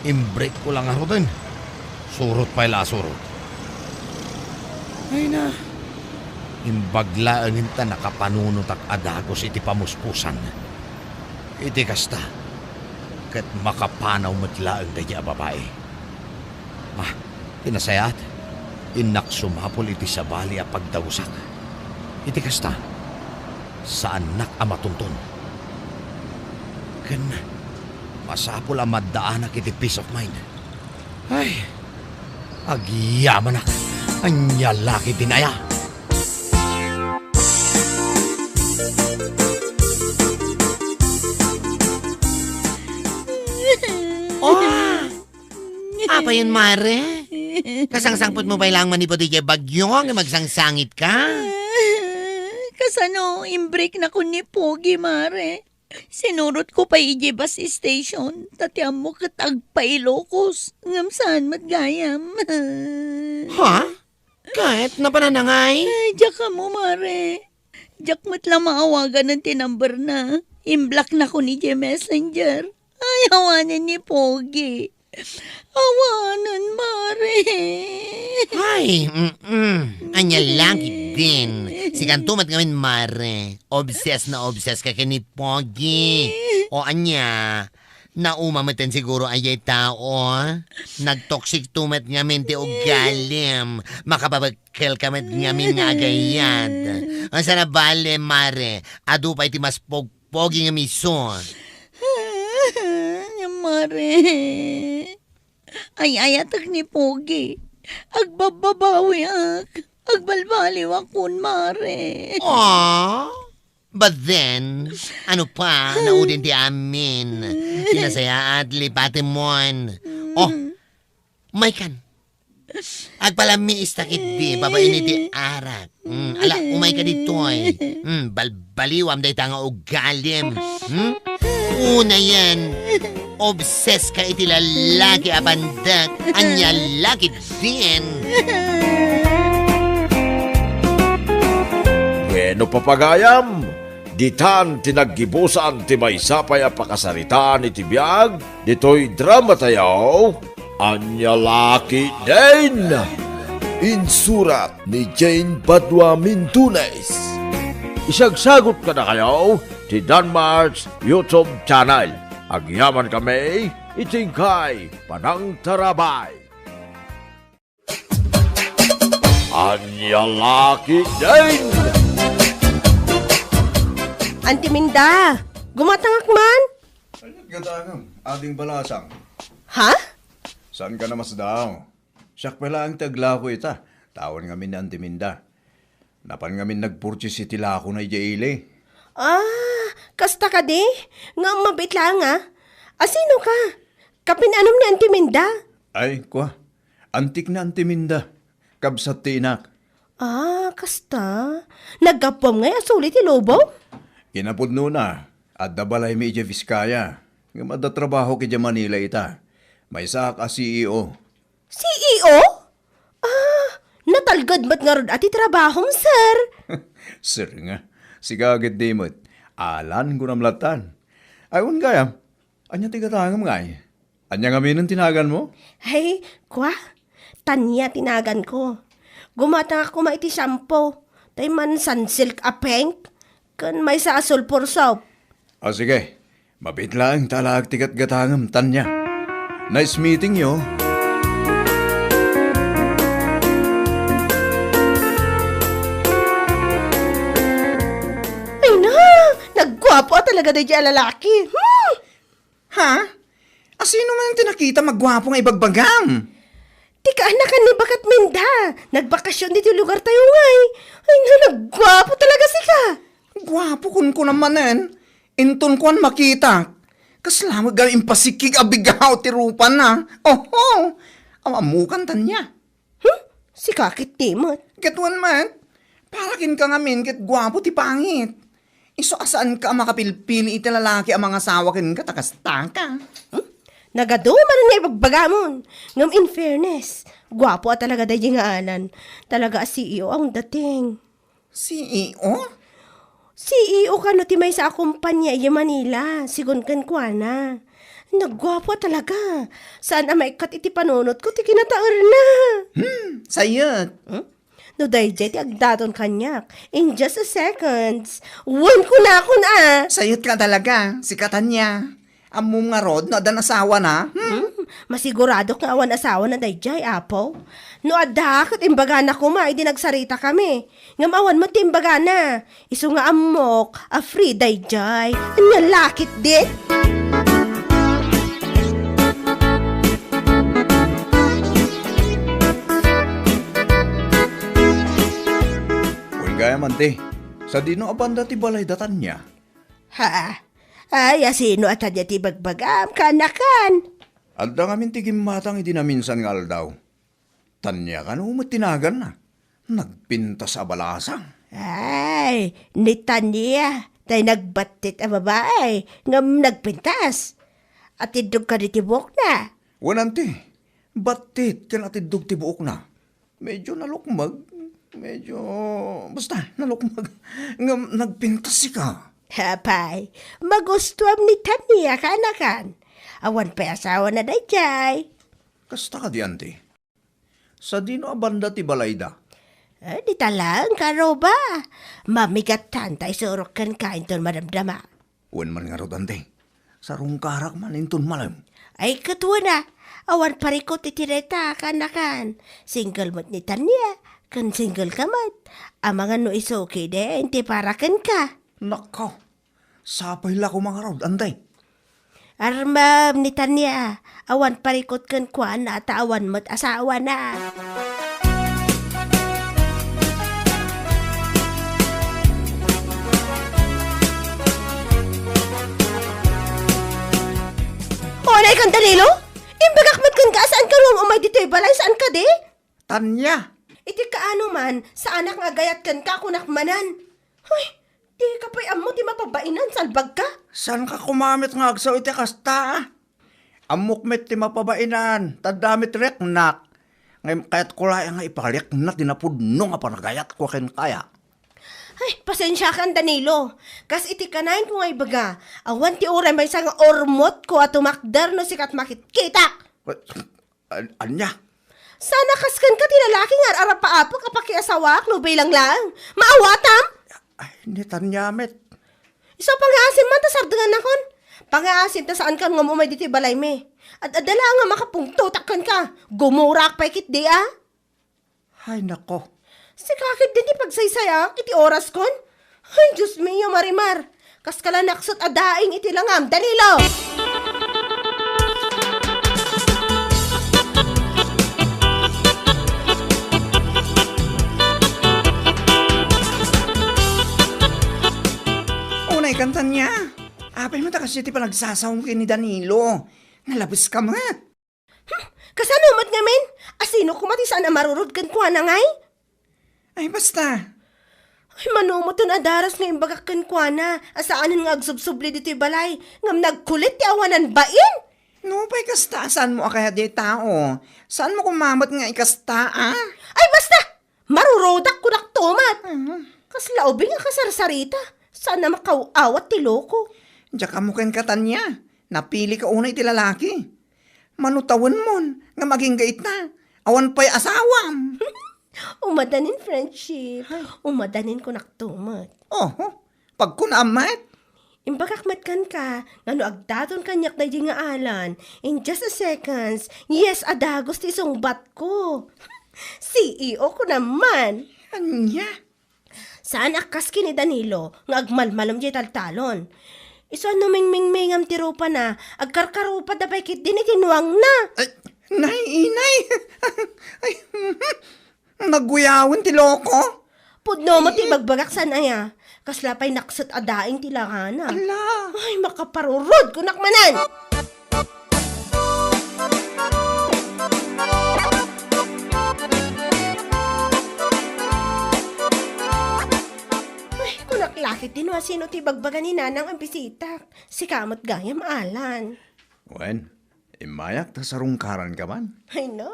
Imbrekko la ngaruden. Surot pay la a surot. Ay na, imbag laengen ta nakapanunotak a dagus iti pamuspusan. Iti kasta, ket makapanaw met laeng daydiay a babai. Ah, ti nasayaat, innak sumapul iti sabali a pagdagusak. Iti kasta, saannak a matunton. Ken masapul a maddaanak iti peace of mind. Ay, agyamanak. Ania la ketdin aya? Oh! Apayen, mare? Kasangsangpetmo pay laeng manipud idiay bagyo nga magsangsangitka? Kasano, imbreknakon ni Pogi, mare. Sinurotko pay idiay bus station, ta ti ammo ket agpa-Ilocos, ngem saan met gayam. Ha? Ket napananangay? Ay, diak ammo, mare. Diak met la maawaganen ti numberna. Imblocknakon idiay messenger. Ay, awanen ni Pogi. Awanen, mare. Ay, mm-mm. Ania la ketdin. Sikanto met ngamin, mare. Obses na obses ka ken ni Pogi. O ania, nauma metten siguro a diay tao. Nagtoksikto met ngamin ti ugalim. Makapabekkel ka met ngamin nga agayat. Asa na bale, mare? Adu pay ti mas pog- Pogi nga miso. Mare. Ay-ayatek ni Pogi. Agbabbabawiak. Agbalbaliwakon, mare. Aw, but then, ano pa, naudin ti amin. Ti nasayaat, lipatemon. Oh, maykan. Agpalamiis ta ketdi babaen iti arak. Mm, ala, umayka ditoy. Mm, balbaliwam dayta nga ugalim. Mm? Unayen, obses ka iti lalaki a pandak. Ania la ketdin? Wenno, papagayam, ditan ti naggibusan ti maysa pay a pakasaritaan iti biag ditoy dramatayo. Ania la ketdin? Insurat ni Jane Badua Mintunes. Isagsagut kadakayo ti Danmar's YouTube channel. Agyaman kami iti inkay panangtarabay. Ania la ketdin? Anti Minda, gumatangak man? Ania ti gatangem, Ading Balasang? Ha? Saan ka namasdaw? Siak pay laeng ti aglako ita. Tawen ngamin ni Auntie Minda. Napan ngamin nagpurchase iti lakona idiay ili. Ah, kasta kadi? Nga mabiit laeng, a? Asino ka? Kapin-anom ni Auntie Minda? Ay, kua. Antik ni Auntie Minda. Kabsat ti inak. Ah, kasta? Naggapuam ngay a suli ti lubong? Kinapudnona, adda balaymi idiay Vizcaya. Ngem adda trabahok idiay Manila ita. Maysaak a C E O. C E O? Ah, natalged met ngarud a ti trabahom, sir. Sir nga. Sika ketdi met. Alan, kunam lattan. Ay, wen gayam. Ania ti gatangem ngay? Ania ngaminen ti naganmo? Ay, kua? Tania ti naganko. Gumatangak koma iti shampoo. Tay man Sunsilk a pink. Ken maysa a sulfur soap. O sige, mabiit laeng ta alaek ti gatgatangem, Tania. Nice meeting you. Ay na, nagguapo a talaga daydiay a lalaki. Hmm! Ha? Asino man ti nakitam a guapo nga ibagbagam? Ti kaanakan ni Baket Minda. Nagbakasyon ditoy lugartayo ngay. Ay na, nagguapo talaga sika. Guapo kunkunam manen. Inton kuan makita. Kasla met gayam impasikkig a bigaw ti rupana. Oho! Aw, ammokan, Tania. Hmm? Sika ketdi met. Ket wen met, para kenka ngamin ket guapo ti pangit. Isu a saanka a makapilpili iti lalaki a mangasawa kenka ta kastaka. Hmm? Nagadu manen nga ibagbagamon. Ngem in fairness, guapo a talaga daydiay nga Alan. Talaga a C E O ang dating. C E O? C E O kano ti maysa a kompania idiay Manila, sigun kenkuana. Nagguapo a talaga. Saan a maikkat iti panunotko ti kinataerna. Hmm, sayet. Hmm? No daydiay ti agdaton kaniak, in just a seconds, wen kunakon a. Sayet ka talaga, sika Tania. Ammom ngarud no addan asawana? Hmm? Hmm, masiguradok nga awan asawana daydiay, Apo. No adda, ket imbagana koma idi nagsaritakami. Ngem awan met ti imbagana. Isu nga ammok a free daydiay. Ania la ketdi? Wen gayam, Auntie, sadino a banda ti balayda, Tania? Ha? Ay, asino a Tania ti ibagbagam, kaanakan? Adda ngamin ti gimmatang idi naminsan nga aldaw. Tania kano met ti naganna. Nagpintas a balasang. Ay, ni Tania, tay nagbattit a babai, ngem nagpintas. Atiddog kadi ti buokna? Wen, Auntie, battit ken atiddog ti buokna. Medyo nalukmeg. Medyo, basta, nalukmeg. Ngem nagpintas sika. Apay, magustuam ni Tania, kaanakan. Awan pay asawana daydiay. Kasta kadi, Auntie? Sadino a banda ti balayda? Eh, dita laeng, karuba. Mamigattan ta isurok kenka inton madamdama. Wen man ngarud, Auntie. Sarungkarak man inton malem. Ay, ket wen a, awan parikut iti dayta, kaanakan. Single met ni Tania, ken single ka met. Amangan no isu ketdi ti para kenka. Nako, sapay la koma ngarud, Auntie. Armem ni Tania, awan parikut kenkuana ta awan met asawana. Unay kan, Danilo? Imbagak met kenka a saan ka nga umay ditoy balay, saan kadi? Tania. Iti kaano man, saanak nga agayat kenka, kunak manen. Hoy, dika pay ammo ti mapabainan, salbagka. Saanka koma met nga agsao iti kasta, a? Ammok met ti mapabainan, ta adda met riknak. Ngem kayatko laeng nga iparikna ti napudno nga panagayatko kenka, a. Ay, pasensiakan, Danilo. Kas iti kanayon ko nga ibaga, awan ti uray maysa nga urmot ko a tumakder no sika ti makitkitak. An-, ania? Saan a kas kenka ti lalaki nga ar-arapaapek a pakiasawaak no bilang laeng. Maawatam? Ay, ni Tania met. Isu pangaasim man ta sardengannakon. Pangaasim ta saan kan nga umay ditoy balaymi. Ad-adda laeng nga makapungtotak kenka. Gumurak pay ketdi, a. Ay, nako. Sika ketdi ti pagsaysayaak iti oraskon. Ay, Dios mio, Marimar. Kaska la naksot a daing iti langam, Danilo! Kan Tania, apay met a kasdiay ti panagsasaom ken ni Danilo? Nalabeska met. Kasano met ngamin? Asino koma ti saan a marurod kenkuana ngay? Ay, basta. Ay, mano met ti adaras nga imbagak kenkuana a saanen nga agsubsubli ditoy balay ngem nagkulit ti awanan bain? Nupay kasta, saanmo a kayat diay tao? Saanmo koma met nga ikasta, a? Ay, basta! Marurodak kunak to met. Mhm. Kasla ubing a kasarsarita. Saan a makaw-awat ti loko. Diak ammo kenka, Tania. Napilika unay ti lalaki. Mano tawenmon nga agingga ita. Awan pay asawam. Umadanin friendship. Ay. Umadanin kunak to met. Oho. Pagkunaam met. Imbagak met kenka nga no agdaton kaniak daydi nga Alan, in just a seconds, yes a dagus ti sungbatko. C E O ko naman. Ania? Saan a kas ken ni Danilo nga agmalmalem diay taltalon. Isu a no mingmingmingam ti rupana, agkarkarupada pay ketdin iti nuangna. Ay, nay, inay. Ay, nagguyawen ti loko. Pudno met ti ibagbagak, saan aya? Kasla pay nakset a daing ti langana. Ala. Ay, makaparurod kunak manen. Ay, kunak la ketdin no asino ti ibagbaga ni Nanang a bisitak. Sika met gayam, Alan. Wen, immayak ta sarungkaranka man. Ay na,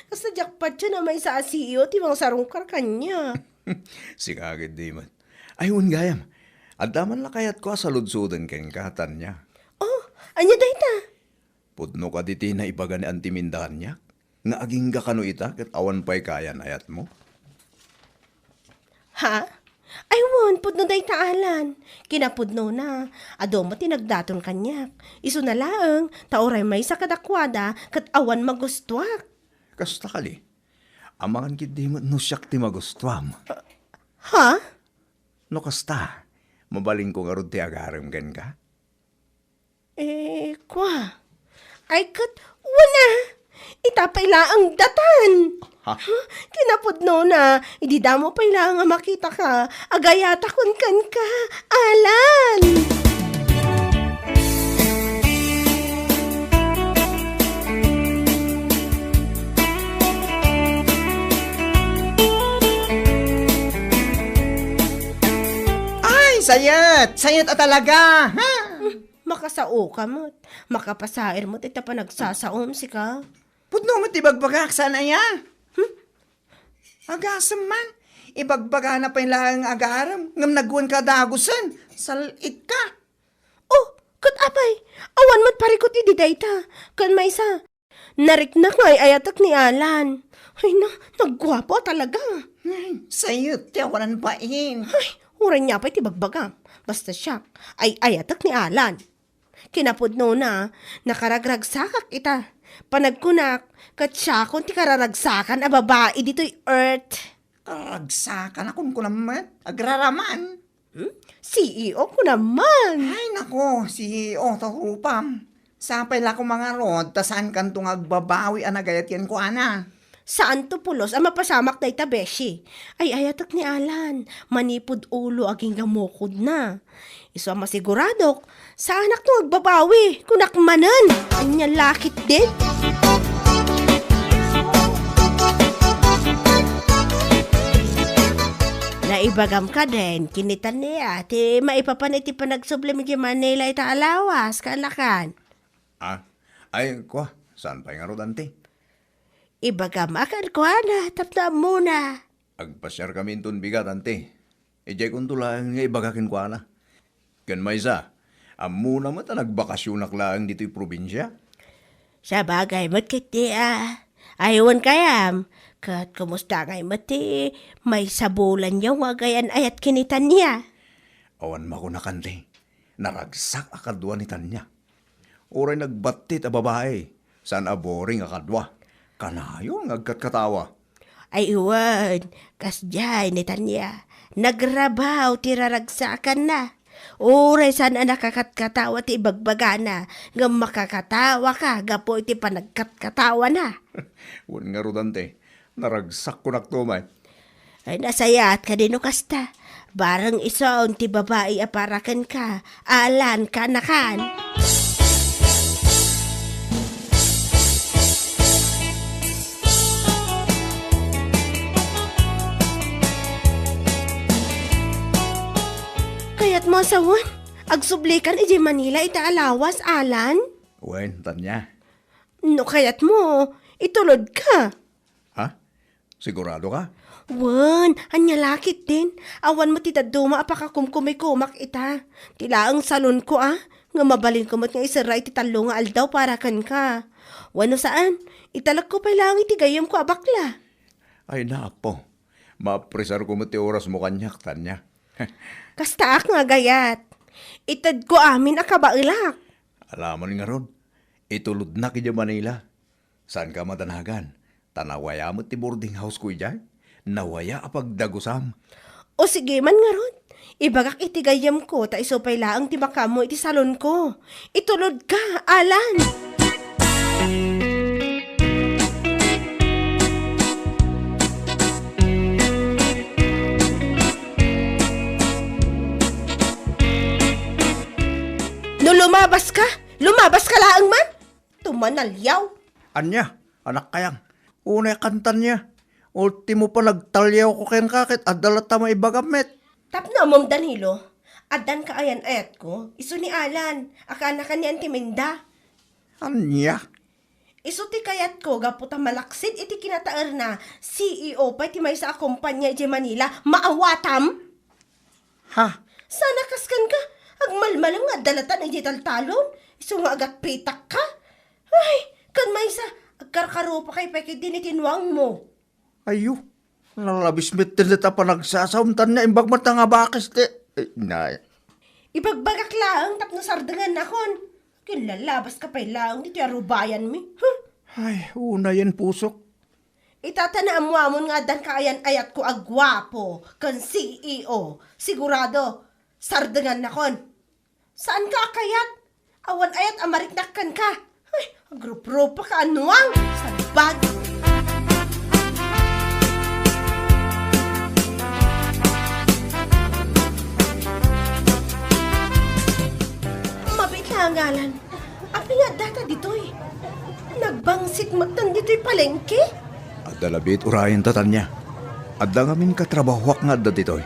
kasla diak patien a maysa a C E O ti mangsarungkar kaniak. Sika ketdi met. Ay, wen gayam, adda man la kayatko a saludsoden kenka, Tania. Oh, ania dayta? Pudno kadi ti naibaga ni Anti Minda kaniak nga agingga kano ita ket awan pay kayan-ayatmo? Ha? Ay wen, pudno dayta, Alan. Kinapudnona, adu met ti nagdaton kaniak. Isuna laeng, ta uray maysa kadakuada ket awan magustuak. Kasta kadi, amangan ketdi met no siak ti magustuam. Ha? No kasta, mabalinko ngarud ti agarem kenka? Eh, kua. Ay, ket, wen a. Ita pay laeng datan. Ha? Ha? Kinapudnona, idi damo pay laeng a makitaka, agayatakon kenka. Alan! Ay, sayet! Sayet a talaga! Ha? Makasaoka met. Makapasair met ita panagsasaom, sika. Pudno met ti bagbagak, saan aya? Hmm? Agasem man. Ibagbagana pay laeng agarem, ngem nagwenka dagusen. Sal-itka. Oh, ket apay, awan met parikut idi dayta. Ken maysa, nariknak nga ay-ayatek ni Alan. Ay na, nagguapo a talaga. Ay, sayet ti awanan bain. Ay, uray nia pay ti bagbagam. Basta siak, ay-ayatek ni Alan. Kinapudnona, nakaragragsakak ita. Panagkunak, ket siakon ti kararagsakan a babai ditoy earth. Kararagsakan a kunkunam met, agraraman. Hmm? C E O ko naman. Ay, nako, C E O ta rupam. Sapay la ko mangarod, ta saankanto nga agbabawi a nagayat kenkuana. Saanto pulos a mapasamak dayta, beshi. Ay-ayatek ni Alan, manipud ulo agingga mukodna. Isu a masiguradok, saanakto agbabawi, kunak manen. Ania la ketdin? Naibagam kadin, ken ni Tania, ti maipapan iti panagsublim iti Manila ita a lawas, kaanakan. Ah, ay, kua, saan pay ngarud, anti? Ibagam a kenkuana tapno ammona. Agpasiarkami inton bigat, anti. Idiaykonto laeng nga ibaga kenkuana. Ken maysa, ammona met a nagbakasionak laeng ditoy probinsia? Sabagay met ketdi a. Ay, wen gayam, ket kumusta ngay met ti maysa bulanyo nga agayan-ayat ken ni Tania? Awan makunak, anti. Naragsak a kadua ni Tania. Uray nagbattit a babai, saan a boring a kadua. Kanayon nga agkatkatawa. Ay, wen, kasdiay ni Tania. Nagrabaw ti raragsakanna. Uray saan a nakakatkatawa ti ibagbagana, ngem makakatawaka gapu iti panagkatkatawana. Wen ngarud, anti, naragsak kunak to met. Ay, nasayaat kadi no kasta. Bareng isun ti babai a para kenka, Alan, kaanakan. Kayatmo a sawen, agsublikan idiay Manila ita a lawas, Alan? Wen, Tanya. No kayatmo, itulodka. Ha? Sigurado ka? Wen, ania la ketdin? Awan met ti dadduma a pakakumkumikomak ita. Ti laeng salonko a, nga mabalinko met nga iserra iti tallo nga aldaw para kenka. Wenno saan, italekko pay laeng iti gayyemko a bakla. Ay, Apo. Maapresarko met ti orasmo kaniak, Tanya. Kastaak nga agayat. Itedko amin a kabaelak. Alamon ngarud, itulodnak idiay Manila. Saanka madanagan, ta nawaya met ti boarding house-ko idiay. Nawaya a pagdagusam. O sige man ngarud, ibagak iti gayyemko ta isu pay laeng ti makaammo iti salonko. Itulodka, Alan! No lumabaska, lumabaska laeng man! Tumanaliaw. Ania, anak kayang? Unay kantan niya. Ultimo pa nagtaliawko kenka ket adda latta maibagam met. Tapno ammom, Danilo, addan kaayan-ayatko, isu ni Alan, a kaanakan ni Auntie Minda. Ania? Isu ti kayatko gapu ta malaksid iti kinataerna, C E O pay ti maysa a kompania idiay Manila, maawatam? Ha? Sana kas kenka, agmalmalem nga adda latta idiay taltalon, isu nga agatpitakka. Ay, ken maysa, agkarkarupakay pay ketdin iti nuangmo. Ayyo, nalabis met ti data panagsasaom, Tanya, imbag met nga bakes ti, eh, nay. Ibagbagak laeng tapno sardengannakon. Kinlalabaska pay laeng ditoy a rubayanmi. Huh? Ay, unayen pusok. Ita ta naammoamon nga addan kaayan-ayatko a guapo ken C E O. Sigurado, sardengannakon. Saanka a kayat? Awan ayat a mariknak kenka. Ay, agruprupa ka, anuang! Salbag! Mabit la ngalan. Apay nga adda ta ditoy? Nagbangsit met ditoy palengke? Adda labi ti urayen ta, Tanya. Adda ngamin katrabahoak nga adda ditoy.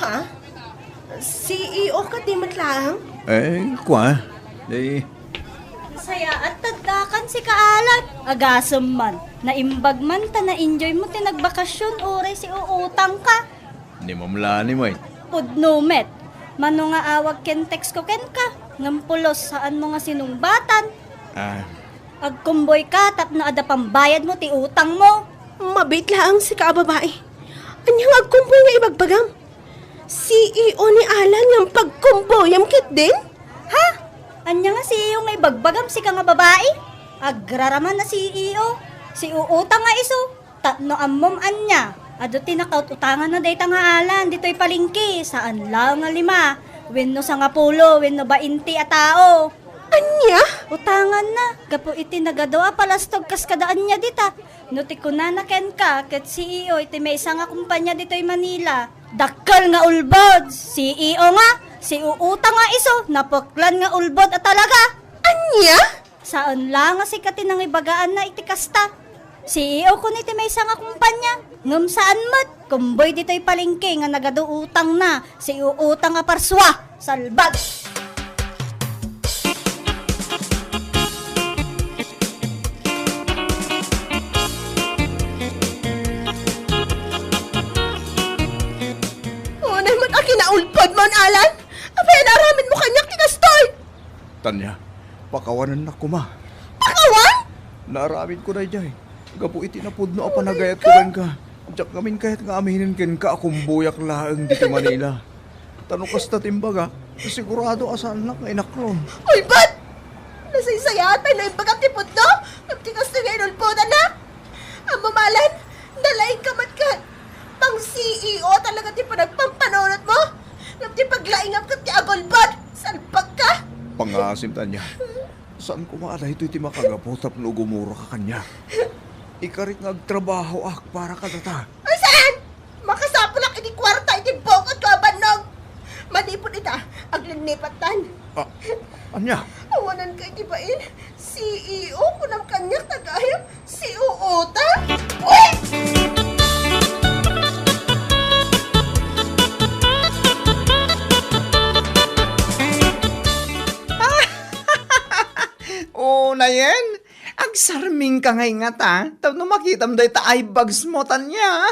Ha? C E O ka di met laeng? Eh, kua? Eh. Sayaat taddakan si Kaalan. Agasem man. Naimbag man ta na-enjoy mo ti nagbakasyon, uray si uutang ka. Ni Ma'am Lani, may. Pudno met. Mano nga awag ken text ko kenka, ngem pulos saan mo nga sinungbatan. Ah. Agkumboy ka tapno adda pambayad mo ti utang mo. Mabit laeng sika a babai. Ania nga agkumboy nga ibagbagam? C E O ni Alan nga pagkumboyam ketdin? Ha? Ania nga C E O nga ibagbagam, sika nga babai? Agraraman a C E O. Si uutang nga isu. Tapno ammom ania, adu ti nakaut-utanganna dayta nga Alan ditoy palengke, saan laeng nga lima, wenno sangapulo, wenno bainte a tao. Ania? Utanganna, gapu iti nagadu a palastog kas kada ania dita. No ti kunana kenka, ket C E O iti maysa nga kompania ditoy Manila. Dakkel nga ulbod, C E O nga, si uutang nga isu, napuklan nga ulbod a talaga. Ania? Saan la nga sika ti nangibagaanna iti kasta. C E O kun iti maysa nga kompania, ngem saan met. Kumboy ditoy palengke nga nagadu utangna, si uutang a parsua. Salbag! Unay met a kinaulbod mo, Alan? Apay a naaramid mo kaniak ti kastoy? Tanya, pakawanennak koma. Pakawan? Naaramidko daydiay. Gapu iti napudno a panagayatko kenka, diak ngamin kayat nga aminen kenka a kumboyak laeng ditoy Manila. Ta no kasta ti imbagak, sigurado a saannak nga inaklon. Ulbod! Nasaysayaat pay no imbagam ti pudno, ngem ti kastoy nga inulbodannak. Ammom, Alan, nalaingka met ket. Pang-C E O talaga ti panagpampanunotmo, ngem ti paglaingam ket ti agulbod. Salbagka! Pangngaasim, Tanya. Saan koma a daytoy ti makagapu tapno gumuraka kaniak. Ikarik nga agtrabahoak para kadata. Ay, saan? Makasapulan iti kuarta Ni Patan. Ah, ania? Awanan ka iti bain. C E O, kunam kaniak ta gayam, si Uutang. Uy! Unayen, agsarming ka ngay ngata, tapno makitam dayta eye bags mo, Tanya.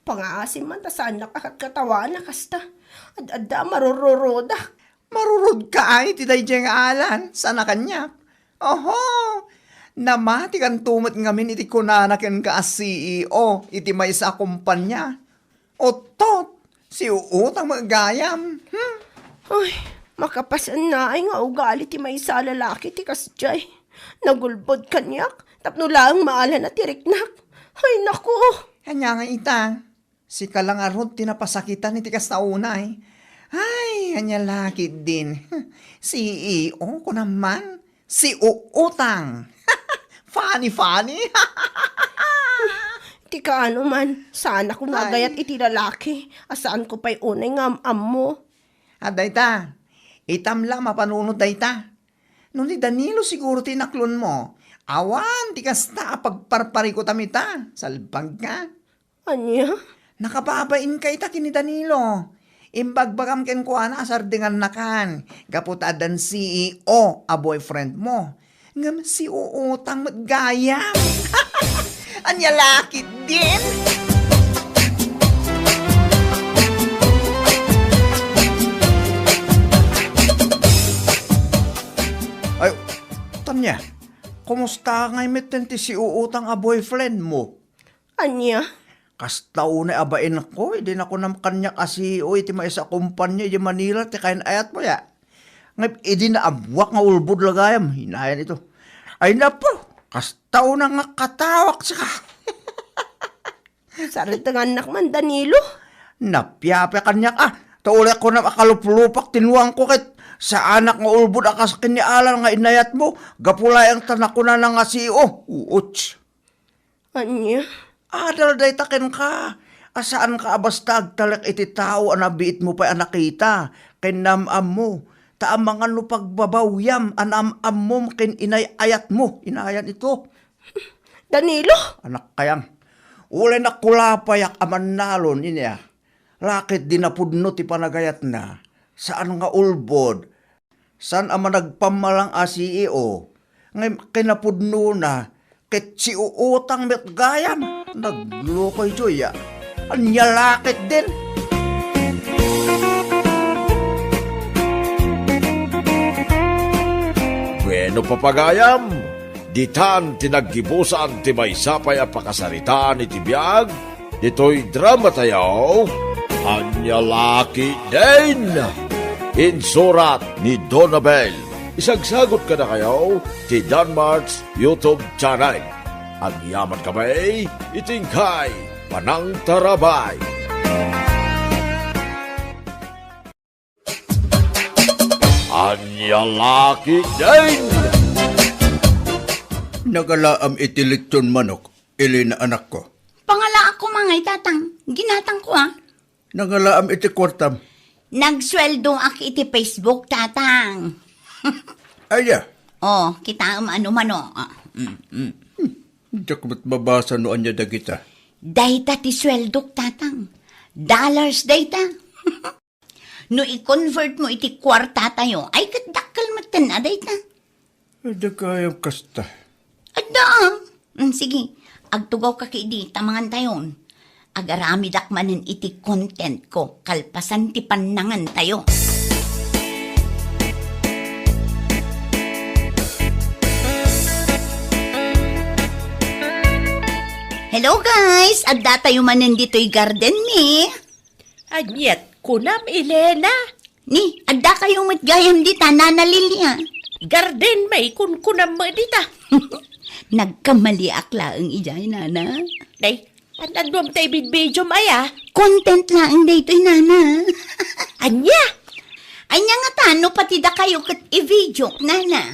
Pangaasim man ta saannak a katkatawaanna kasta. Ad-adda a marururodak. Marurod ka ay iti daydiay nga alan, saan a kaniak? Oho! Namatikanto met ngamin iti kunana kenka a C E O iti maysa a kompania. Uttot, si Uutang met gayam. Hmm? Ay, makapasannaay nga ugali ti maysa a lalaki ti kasdiay. Nagulbod kaniak, tapno laeng maalana ti riknak. Ay, naku! Ania nga ita? Sika la ngarud ti napasakitan iti kasta unay. Ay, ania la ketdin. C E O ko naman. Si Uutang. Funny, funny. Ti kaano man, saanak nga agayat iti lalaki a saanko pay unay nga am-ammo. Adda ita, itam la mapanunot dayta. No ni Danilo siguro ti inaklonmo, awan ti kasta a pagparparikutam ita. Salbag ka. Ania? Nakababain ka ita ken ni Danilo. Imbagbagam kenkuana a sardengannakan gapu ta addan C E O a boyfriend mo. Ngem si Uutang met gayam. Ania la ketdin? Ay, Tanya, kumusta ngay metten ti si Uutang a boyfriend mo? Ania? Kasta unay a bainko, idi nakunam kaniak a C E O iti maysa a kompania iti Manila ti kain-ayatmo ya. Ngem idi naammuak nga ulbod la gayam, inayan ito. Ay napo, kasta unay nga katawak sika. Sardengannak man, Danilo. Napiapia kaniak a, ta uray kunam a kaluplupak ti nuangko ket saanak nga ulbod a kas ken ni Alan nga inayatmo, gapu laeng ta nakunana nga C E O. Uuch. Ania? Adal dayta kenka, a saanka a basta agtalek iti tao a nabiitmo pay a nakita ken naam-ammo, ta amangan no pagbabawyam a naam-ammom ken inay-ayatmo, inayan ito. Danilo? Anak kayang, ulay nakulapayak a mannalon inia, lakit di napudno ti panagayatna, saan nga ulbod, saan a managpammalang a C E O, ngem kinapudnona ket si Uutang met gayam. Nagloko idiay a. Ania lakit din? Bueno, papagayam, ditan ti naggibusan ti maysa pay a pakasaritaan iti biag ditoy dramatayo, Ania Lakit Din! Insurat ni Donabel. Isagsagot kadakayo ti Danmart's YouTube channel. Agyaman kami iti inkay panangtarabay. Ania Lakit Din! Nagalaam iti litson manok, Elena, anakko. Pangalaak koma ngay, Tatang. Ginatangko, a. Nangalaam iti kuartam. Nagsueldoak iti Facebook, Tatang. Aya? O, kitaem a numero. A, mm, mm. Hmm, diak met mabasa no ania dagita. Dayta ti sueldok, Tatang. Dollars dayta. No i-convert mo iti kuartatayo, ay ket dakkel metten a dayta. Adda gayam kasta. Adda, a. Mm, sige, agtugawka ketdi ta mangantayon. Agaramidak manen iti content ko kalpasan ti pannangantayo. Hello guys! Addatayo manen ditoy garden mi. Aniat kunam, Elena? Ni, addakayo met gayam dita, Nana Lilia. Garden may kunkunam met dita. Nagkamaliak laeng idiay, Nana. Day, an-anuam ta ibidbidiom aya? Content laeng daytoy, Nana. Ania? Ania ngata no pati dakayo ket i-video, Nana?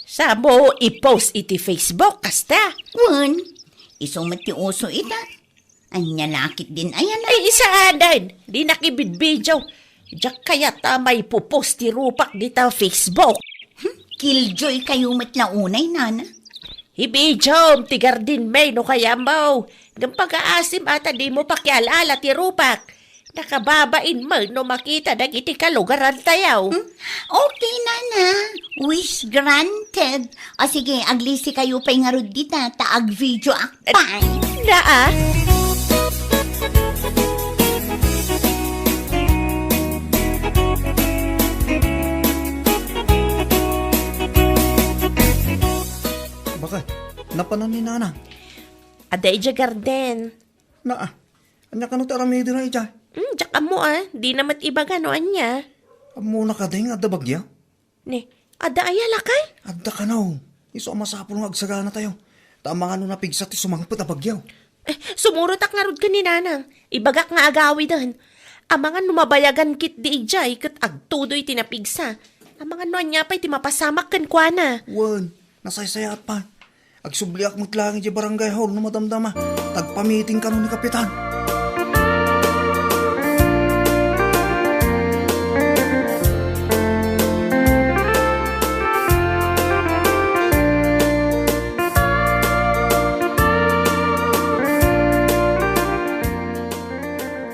Samo i-post iti Facebook, kasta? Wen, isu met ti uso ita. Ania lakit din ayan? Ay, isaadan. Dinak ibidbidio. Diak kayat a maipopost ti rupak dita Facebook. Hmm, killjoy kayo met la unay, nana. Ibidiom ti garden, May, no kayatmo. Ngem pagaasim a ta dimo pakial-ala ti rupak. Nakababain met no makita dagiti kalugarantayo. Hmm? Okay, nana. Wish granted. O sige, aglisi kayo pay ngarud dita, ta agvideoak pay. Naa. Bakit? Napanan ni nana? Adda idiay garden. Naa. Ania kano ti aramidena idiay? Hmm, diak ammo a. Dina met ibaga no ania. Ammona kadi nga adda bagyo? Ne, adda aya, lakay? Adda kano. Isu a masapul nga agsaganatayo. Ta amangan no napigsa ti sumangpet a bagyo. Eh, sumurotak ngarud ken ni nanang. Ibagak nga agawiden. Amangan no mabayagan ketdi idiay ket agtudoy ti napigsa. Amangan no ania pay ti mapasamak kenkuana. Wen, nasaysayaat pay. Agsubliak met laeng idiay barangay hall no madamdama. Ta agpamiting kano ni Kapitan.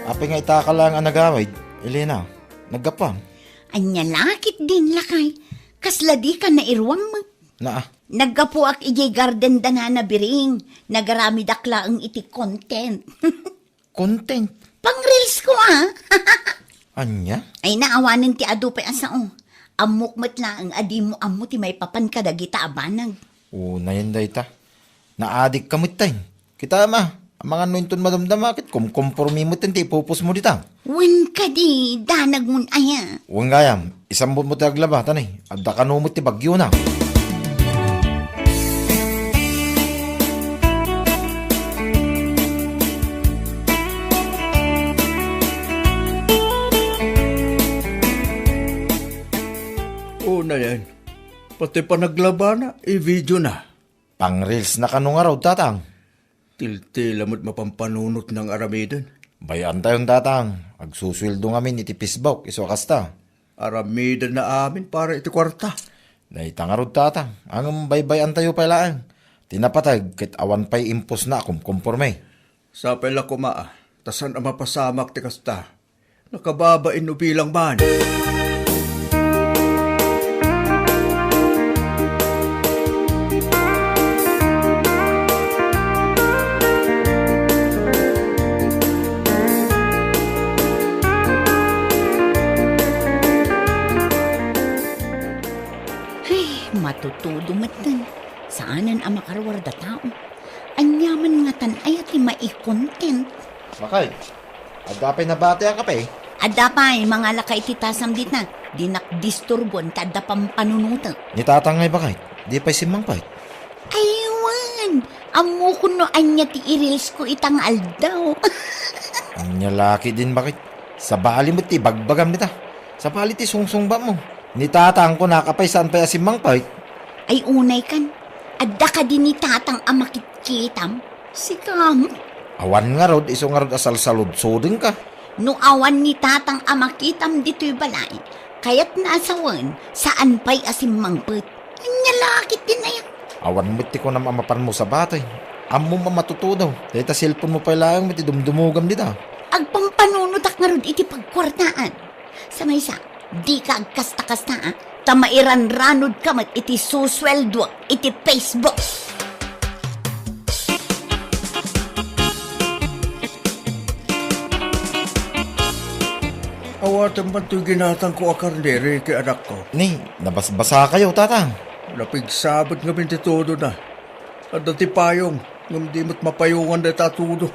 Apay nga itaka laeng a nagawid, Elena? Naggapuam? Ania la ketdin, lakay? Kasla dika nairuang met. Naa. Naggapuak idiay garden da Nana Biring. Nagaramidak laeng iti content. Content? Pang-reels ko, ah. Ania? Ay, naawanen ti adu pay a sao. Ammok met laeng a dimo ammo ti maipapan kadagita a banag. Unayen dayta. Naadikka metten. Kitaem a, amangan no inton madamdama ket kumkompormi metten ti ipupos mo dita. Wen kadi, danag mon aya. Wen gayam, isambut mo ti aglaba, ta ni, adda kano met ti bagyona. Unayen, pati panaglabana, i-video na. Pang-reels na kano ngarud, Tatang? Tiltila met mapampanunot nang aramiden. Bay-antayon, Tatang. Agsusueldo ngamin iti Facebook, isu a kasta. Aramiden na amin para iti kuarta. Dayta ngarud, Tatang. Ngem baybay-antayo pay laeng. Ti napateg ket awan pay impos na a kumkomporme. Sapay la koma, ta saan a mapasamak ti kasta. Nakababain no bilang man. Ay, matutudo metten. Saanen a makaruar da tao. Aniaman ngatan aya ti mai-content? Bakay, adda pay nabati a kape? Adda pay, mangalaka iti tasam dita. Dinak disturbuan ta adda pampanunotek. Ni Tatang ngay bakay, di pay simmangpet? Ay, wen. Ammokon no ania ti i-reels ko ita nga aldaw. Ania la ketdin bakay? Sabali met ti ibagbagam dita. Sabali ti sungsungbat mo. Ni Tatang kunaka pay saan pay a simmangpet? Ay, unay kan. Adda kadi ni Tatang a makitkitam? Sika met. Awan ngarud, isu ngarud a salsaludsodenka. No awan ni Tatang a makitam ditoy balay, kayatna a sawen, saan pay a simmangpet. Ania la ketdin aya? Awan met ti kunam a mapanmo sabati. Ammom a matutudo. Dayta cellphone mo pay laeng met ti dumdumogam dita. Agpampanunotak ngarud iti pagkuartaan. Sa maysa, dika agkasta-kasta, a, ta mairanranodka met iti susueldoak iti Facebook. Awatem man toy ginatangko a karne, Ricky, anakko. Ni, nabasbasakayo, Tatang. Napigsa met ngamin ti tudona. Adda ti payong, ngem di met mapayongan dayta a tudo.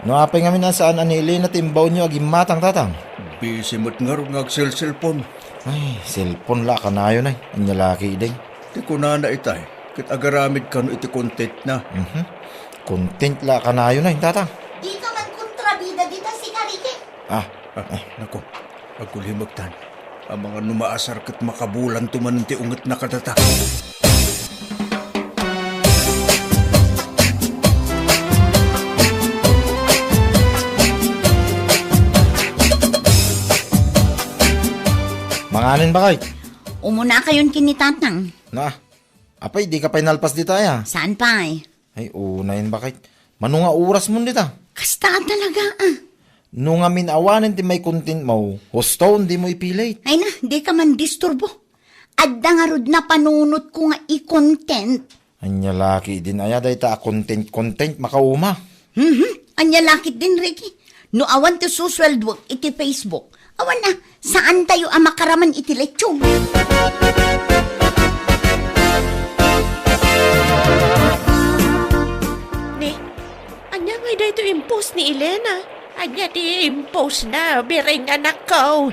No apay ngamin a saan a ni Elena ti imbaonyo a gimmatang, Tatang? Busy met ngarud nga agselselpon. Ay, cellphone la a kanayon ay. Ania la ketdin? Ti kunana itay, ket agaramid kano iti content na. Mhm. Content la a kanayon ay, Tatang. Dika man kontrabida dita, sika, Ricky. Ah, ah, naku, agkulimektan. Amangan no maasar ket makabulanto manen ti ungetna kadata. Anen, bakit? Umunakayon ken ni Tatang. Na, apay, di ka pay nalpas dita, aya? Saan pay? Ay, unayen, bakit? Mano nga oras mon dita? Kasta talaga, ah. No ngamin awanen ti may content mo, husto, di mo ipilit. Ay na, di ka man disturbo. Adda ngarud napanunot ko nga i-content. Anya laki din aya dayta a content, content, makauma. Mhm. Anya lakit din, Ricky. No awan ti susweldok iti Facebook, awan na, saan tayo a makaraman iti lechon? Ni, anya ngay daytoy impost ni Elena? Anya ti impost na, biring anakko?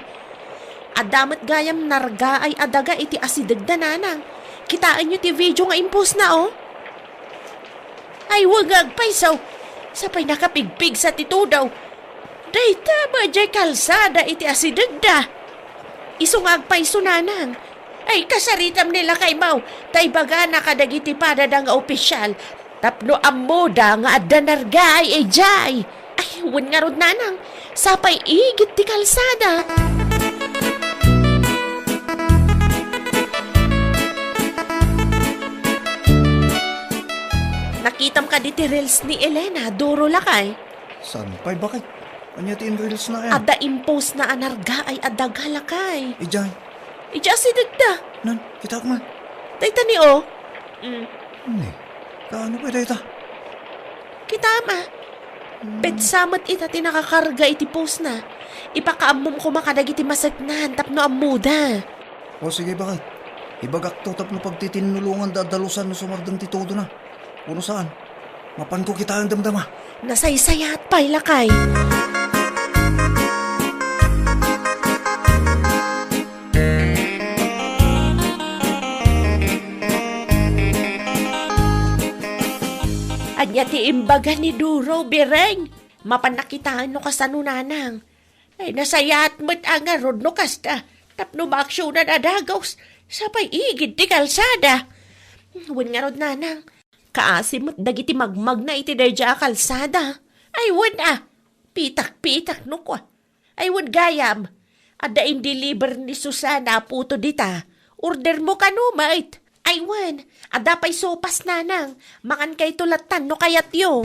Adda met gayam nargaay a daga iti asidegda, nanang. Kitaenyo ti video nga impost na, oh. Ay, wen nga agpayso. Sapay nakapigpigsa ti tudo. Dayta met diay kalsada iti asidegda. Isu nga agpayso, nanang. Ay, kasaritam ni lakaymo, ta ibagana kadagiti padada nga opisyal tapno ammoda nga adda nargaay idiay. Ay, wen ngarud, nanang, sapay igid ti kalsada. Nakitam kadi ti reels ni Elena, Doro, lakay? Saan pay, bakit? Ania ti in-reels na, eh? Adda impost na a nargaay a daga, lakay. Idiay? Idiay asidegda. Nan, kitaak man. Dayta ni, oh. Mm. Ni, kaano pay dayta? Kitaem, ah. Petsa met ita ti nakakarga iti post na. Ipakaammom koma kadagiti maseknan tapno ammoda. O sige, bakit? Ibagakto tapno pagtitinnulonganda a dalusan no sumardeng ti tudo na. Wenno saan? Mapanko kitaen damdama. Nasaysayaat pay, lakay. Ania ti imbaga ni Duro, Bireng? Mapan nakitaen no kasano, nanang. Ay, nasayaat met a ngarud no kasta, tapno maaksionan a dagus, sapay igid ti kalsada. Wen ngarud, nanang, kaasi met dagiti magmagna iti daydiay a kalsada. Ay, wen a, pitak-pitak no kua. Ay, wen gayam, adda in-deliver ni Susana a puto dita. Order mo kano met. Ay, wen, adda pay sopas, nanang. Mangan kayto lattan no kayatyo.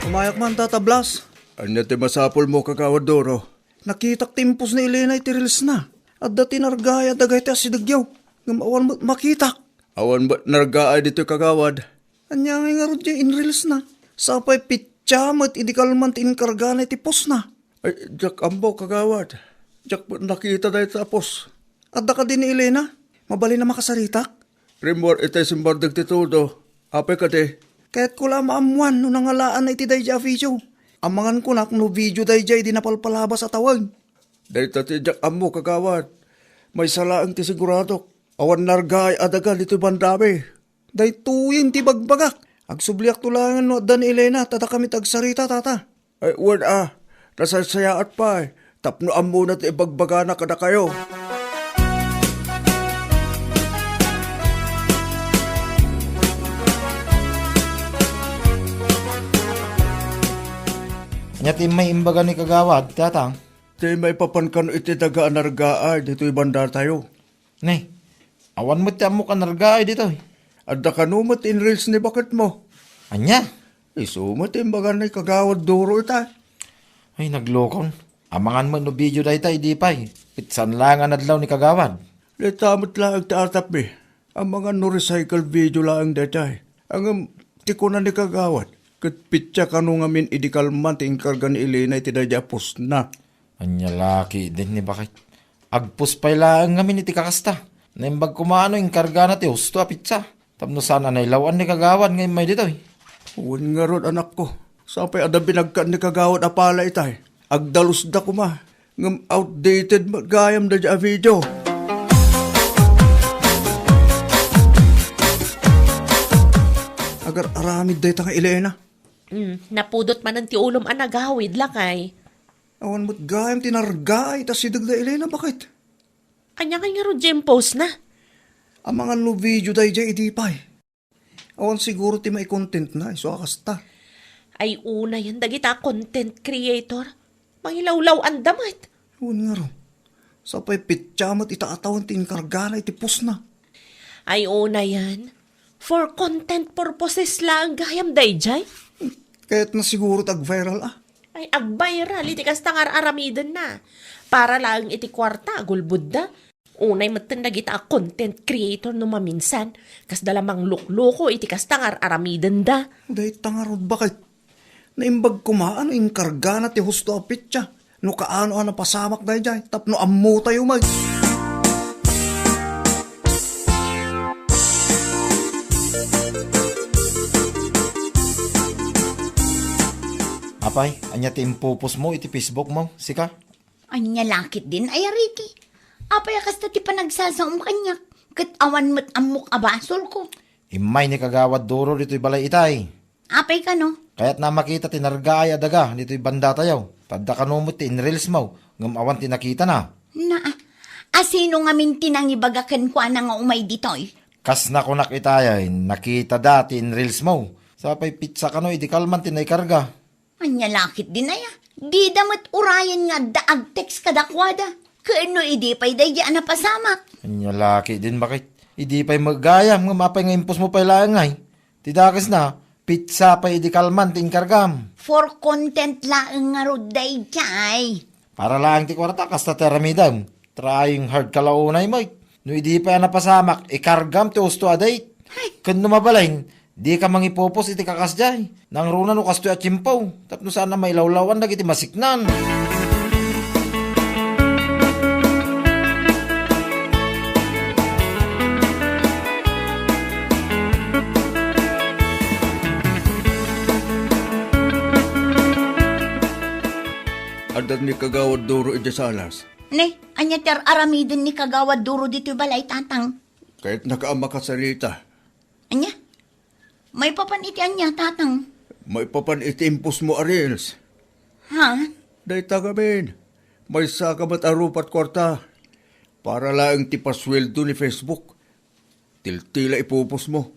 Umayak man, Tata Blas. Ania ti masapul mo, Kagawad Doro? Nakitak ti impost ni Elena iti reels na. Adda ti nargaay a daga iti asidegyo. Ngem awan met makitak. Awan met nargaay ditoy, Kagawad. Ania ngay ngarud diay in-reels na? Sapay petsa met idi kalman ti inkargana iti post na. Ay, diak ammo, Kagawad. Diak met nakita dayta a post. Adda kadi ni Elena? Mabalin a makasaritak? Rimmuar itay simmardeng ti tudo. Apay kadi? Kayatko la a maammoan no nangalaanna iti daydiay a video. Amangan kunak no video daydiay idi napalpalabas a tawag. Dayta ti diak ammo, Kagawad. Maysa laeng ti siguradok. Awan nargaay a daga ditoy bandami. Daytoyen ti bagbagak. Agsubliakto laengen no adda ni Elena, ta dakami ti agsarita, Tata. Ay, wen a, nasaysayaat pay, tapno ammona ti ibagbagana kadakayo. Ania ti immay imbaga ni Kagawad, Tatang? Ti maipapan kano iti daga a nargaay ditoy bandatayo. Ne, awan met ti ammok a nargaay ditoy. Adda kano met in-reels ni baketmo. Ania? Isu met ti imbaga ni Kagawad Duro ita. Ay, naglokon. Amangan met no video dayta idi pay. Petsan laeng a nadlaw ni Kagawad. Dayta met laeng ti atapmi. Amangan no recycle video laeng dayta. Ngem ti kuna ni Kagawad, ket petsa kano ngamin idi kalman ti inkarga ni Elena iti daydiay a postna. Ania la ketdin ni bakit? Agpost pay laeng ngamin iti kakasta. Naimbag koma no inkargana ti husto a petsa. Tapno saan a nailaw-an ni Kagawad nga immay ditoy. Wen ngarud, anakko. Sapay adda binagkan ni Kagawad a pala itay. Agdalusda koma. Ngem outdated met gayam daydiay a video. Agar-aramid dayta nga Elena. Mm, napudot manen ti ulom a nagawid, lakay. Awan met gayam ti nargaay ita asideg da Elena, bakit? Ania ngay ngarud diay post na? Amangan no video daydiay idi pay. Awan siguro ti maikontent na, isu a kasta. Ay unayen dagita content creator. Mangilawlaw-anda met. Wen ngarud, sapay petsa met ita a tawen ti inkargana iti postna. Ay unayen, for content purposes laeng gayam daydiay. Kayatna siguro ti ag-viral a. Ay, ag-viral iti kasta nga ar-aramidenna. Para laeng iti kuarta a gulbodda. Unay metten dagita a content creator no maminsan, kasda la manglukloko iti kasta nga ar-aramidenda. Dayta ngarud, baket. Naimbag koma no inkargana ti husto a petsa. No kaano a napasamak daydiay, tapno ammotayo met. Apay, ania ti impupos mo iti Facebook mo, sika? Ania la ketdin aya, Ricky? Apay a kasta ti panagsasaom kaniak, ket awan met ammok a basolko? Immay ni Kagawad Duro ditoy balay itay. Apay kano? Kayatna a makita ti nargaay a daga ditoy bandatayo. Ta adda kano met ti in-reels mo, ngem awan ti nakitana. Na, asino ngamin ti nangibaga kenkuana nga umay ditoy? Kas nakunak itay, nakitada ti in-reels mo. Sapay petsa kano idi kalman ti naikarga. Ania la ketdin aya? Dida met urayen nga adda ag-text kadakuada. Ken no idi pay daydi a napasamak? Ania la ketdin, baket. Idi pay met gayam, ngem apay nga impos mo pay laeng ay? Ti dakesna, petsa pay idi kalman ti inkargam. For content laeng ngarud daydiay. Para laeng ti kuarta, kasta ti aramidem. Trying hard ka la unay met. No idi pay a napasamak, ikargam ti husto a date. Ay. Ken no mabalin, dika mangipupos iti kakasdiay. Nangruna no kastoy a tiempo, tapno saan a mailawlawan dagiti masiknan. Adda ni Kagawad Duro idiay salas. Ne, ania ti ar-aramiden ni Kagawad Duro ditoy balay, Tatang? Kayatnaka a makasarita. Ania? Maipapan iti ania, Tatang? Maipapan iti impos mo a reels. Ha? Dayta ngamin, maysaka met a rupa ti kuarta. Para laeng ti pasueldo ni Facebook. Tiltila ipupos mo.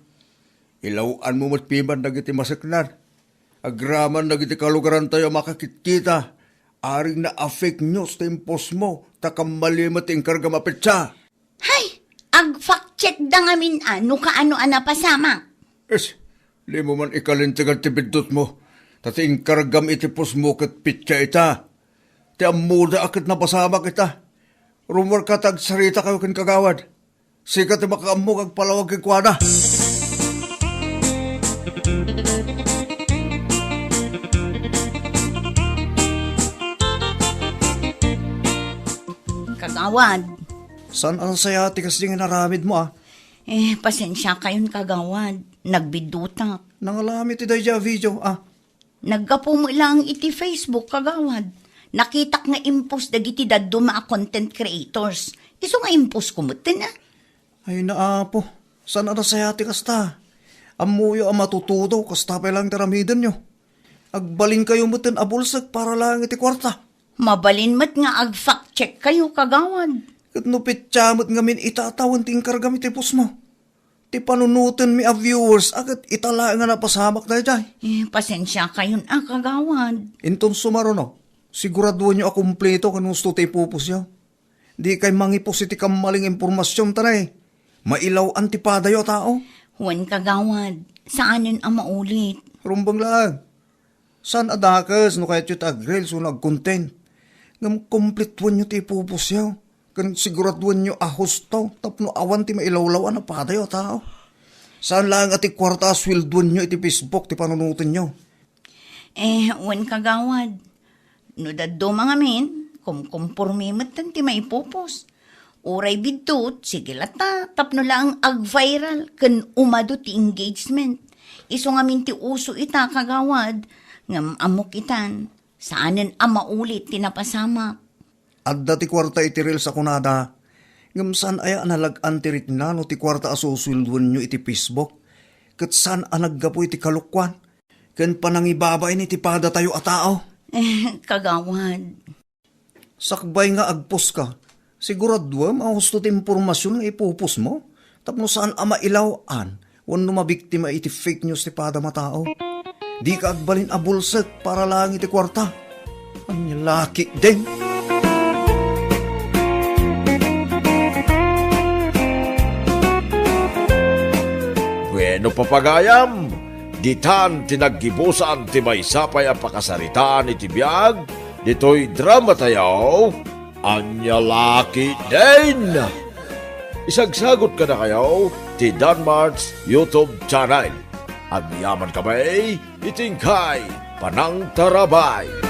Ilaw-an mo met piman dagiti maseknan. Agraman dagiti kalugarantayo a makakitkita. Aring na a fake news ti impos mo, ta kammali met ti inkargam a petsa. Hay! Ag-fact check da ngamin a no kaano a napasamak. Es, dimo man ikalintegan ti biddutmo, ta ti inkargam iti postmo ket petsa ita. Ti ammoda a ket napasamak ita. Rummuarka ta agsaritakayo ken Kagawad. Sika ti makaammo nga agpalawag kenkuana. Kagawad. Saan a nasaya ti kasdi nga inaramidmo, a? Eh, pasensiakayon, Kagawad. Nagbiddutak. Nangalami ti daydiay a video, a? Naggapu met laeng iti Facebook, Kagawad. Nakitak nga impos dagiti dadduma a content creators. Isu nga imposko metten, a? Ay, naapo. Saan a nasaya ti kasta? Ammoyo a matutudo, kasta pay laeng ti aramidenyo. Agbalinkayo metten a bulsek para laeng iti kuarta. Mabalin met nga ag-fact checkkayo, Kagawad. Ket no petsa met ngamin ita a tawen ti inkargam iti postmo, ti panunotenmi a viewers a ket ita laeng a napasamak daydiay. Eh, pasensiakayon a, Kagawad. Inton sumaruno, siguraduenyo a kumpleto ken husto ti ipupusyo. Dikay mangipos iti kammali nga impormasion, ta ne, mailaw-an ti padayo a tao. Wen, Kagawad, saanen a maulit. Rumbeng laeng. Saan a dakes no kayatyo ti ag-reels wenno ag-content. Ngem kumpletuenyo ti ipupusyo. Ken siguraduenyo a husto tapno awan ti mailawlaw-an a padayo a tao. Saan laeng a ti kuarta a sueldoenyo iti Facebook ti panunotenyo. Eh, wen, Kagawad. No dadduma ngamin, kumkumpormi metten ti maipupos. Uray biddut, sige latta, tapno laeng ag-viral ken umadu ti engagement. Isu ngamin ti uso ita, Kagawad, ngem ammok itan, saanen a maulit ti napasamak. Adda ti kuarta iti reels a kunada, ngem saan aya a nalag-an ti rikna no ti kuarta a susueldoenyo iti Facebook, ket saan a naggapu iti kalokuan ken panangibabain iti padatayo a tao. Eh, Kagawad. Sakbay nga agposka, siguraduem a husto ti impormasion nga ipupos mo tapno saan a mailaw-an wenno mabiktima iti fake news ti padam a tao. Dika agbalin a bulsek para laeng iti kuarta. Ania la ketdin? Bueno, papagayam, ditan ti naggibusan ti maysa pay a pakasaritaan iti biag ditoy dramatayo, Ania la ketdin? Isagsagot kadakayo ti Danmart's YouTube channel. Agyaman kami iti inkay panangtarabay.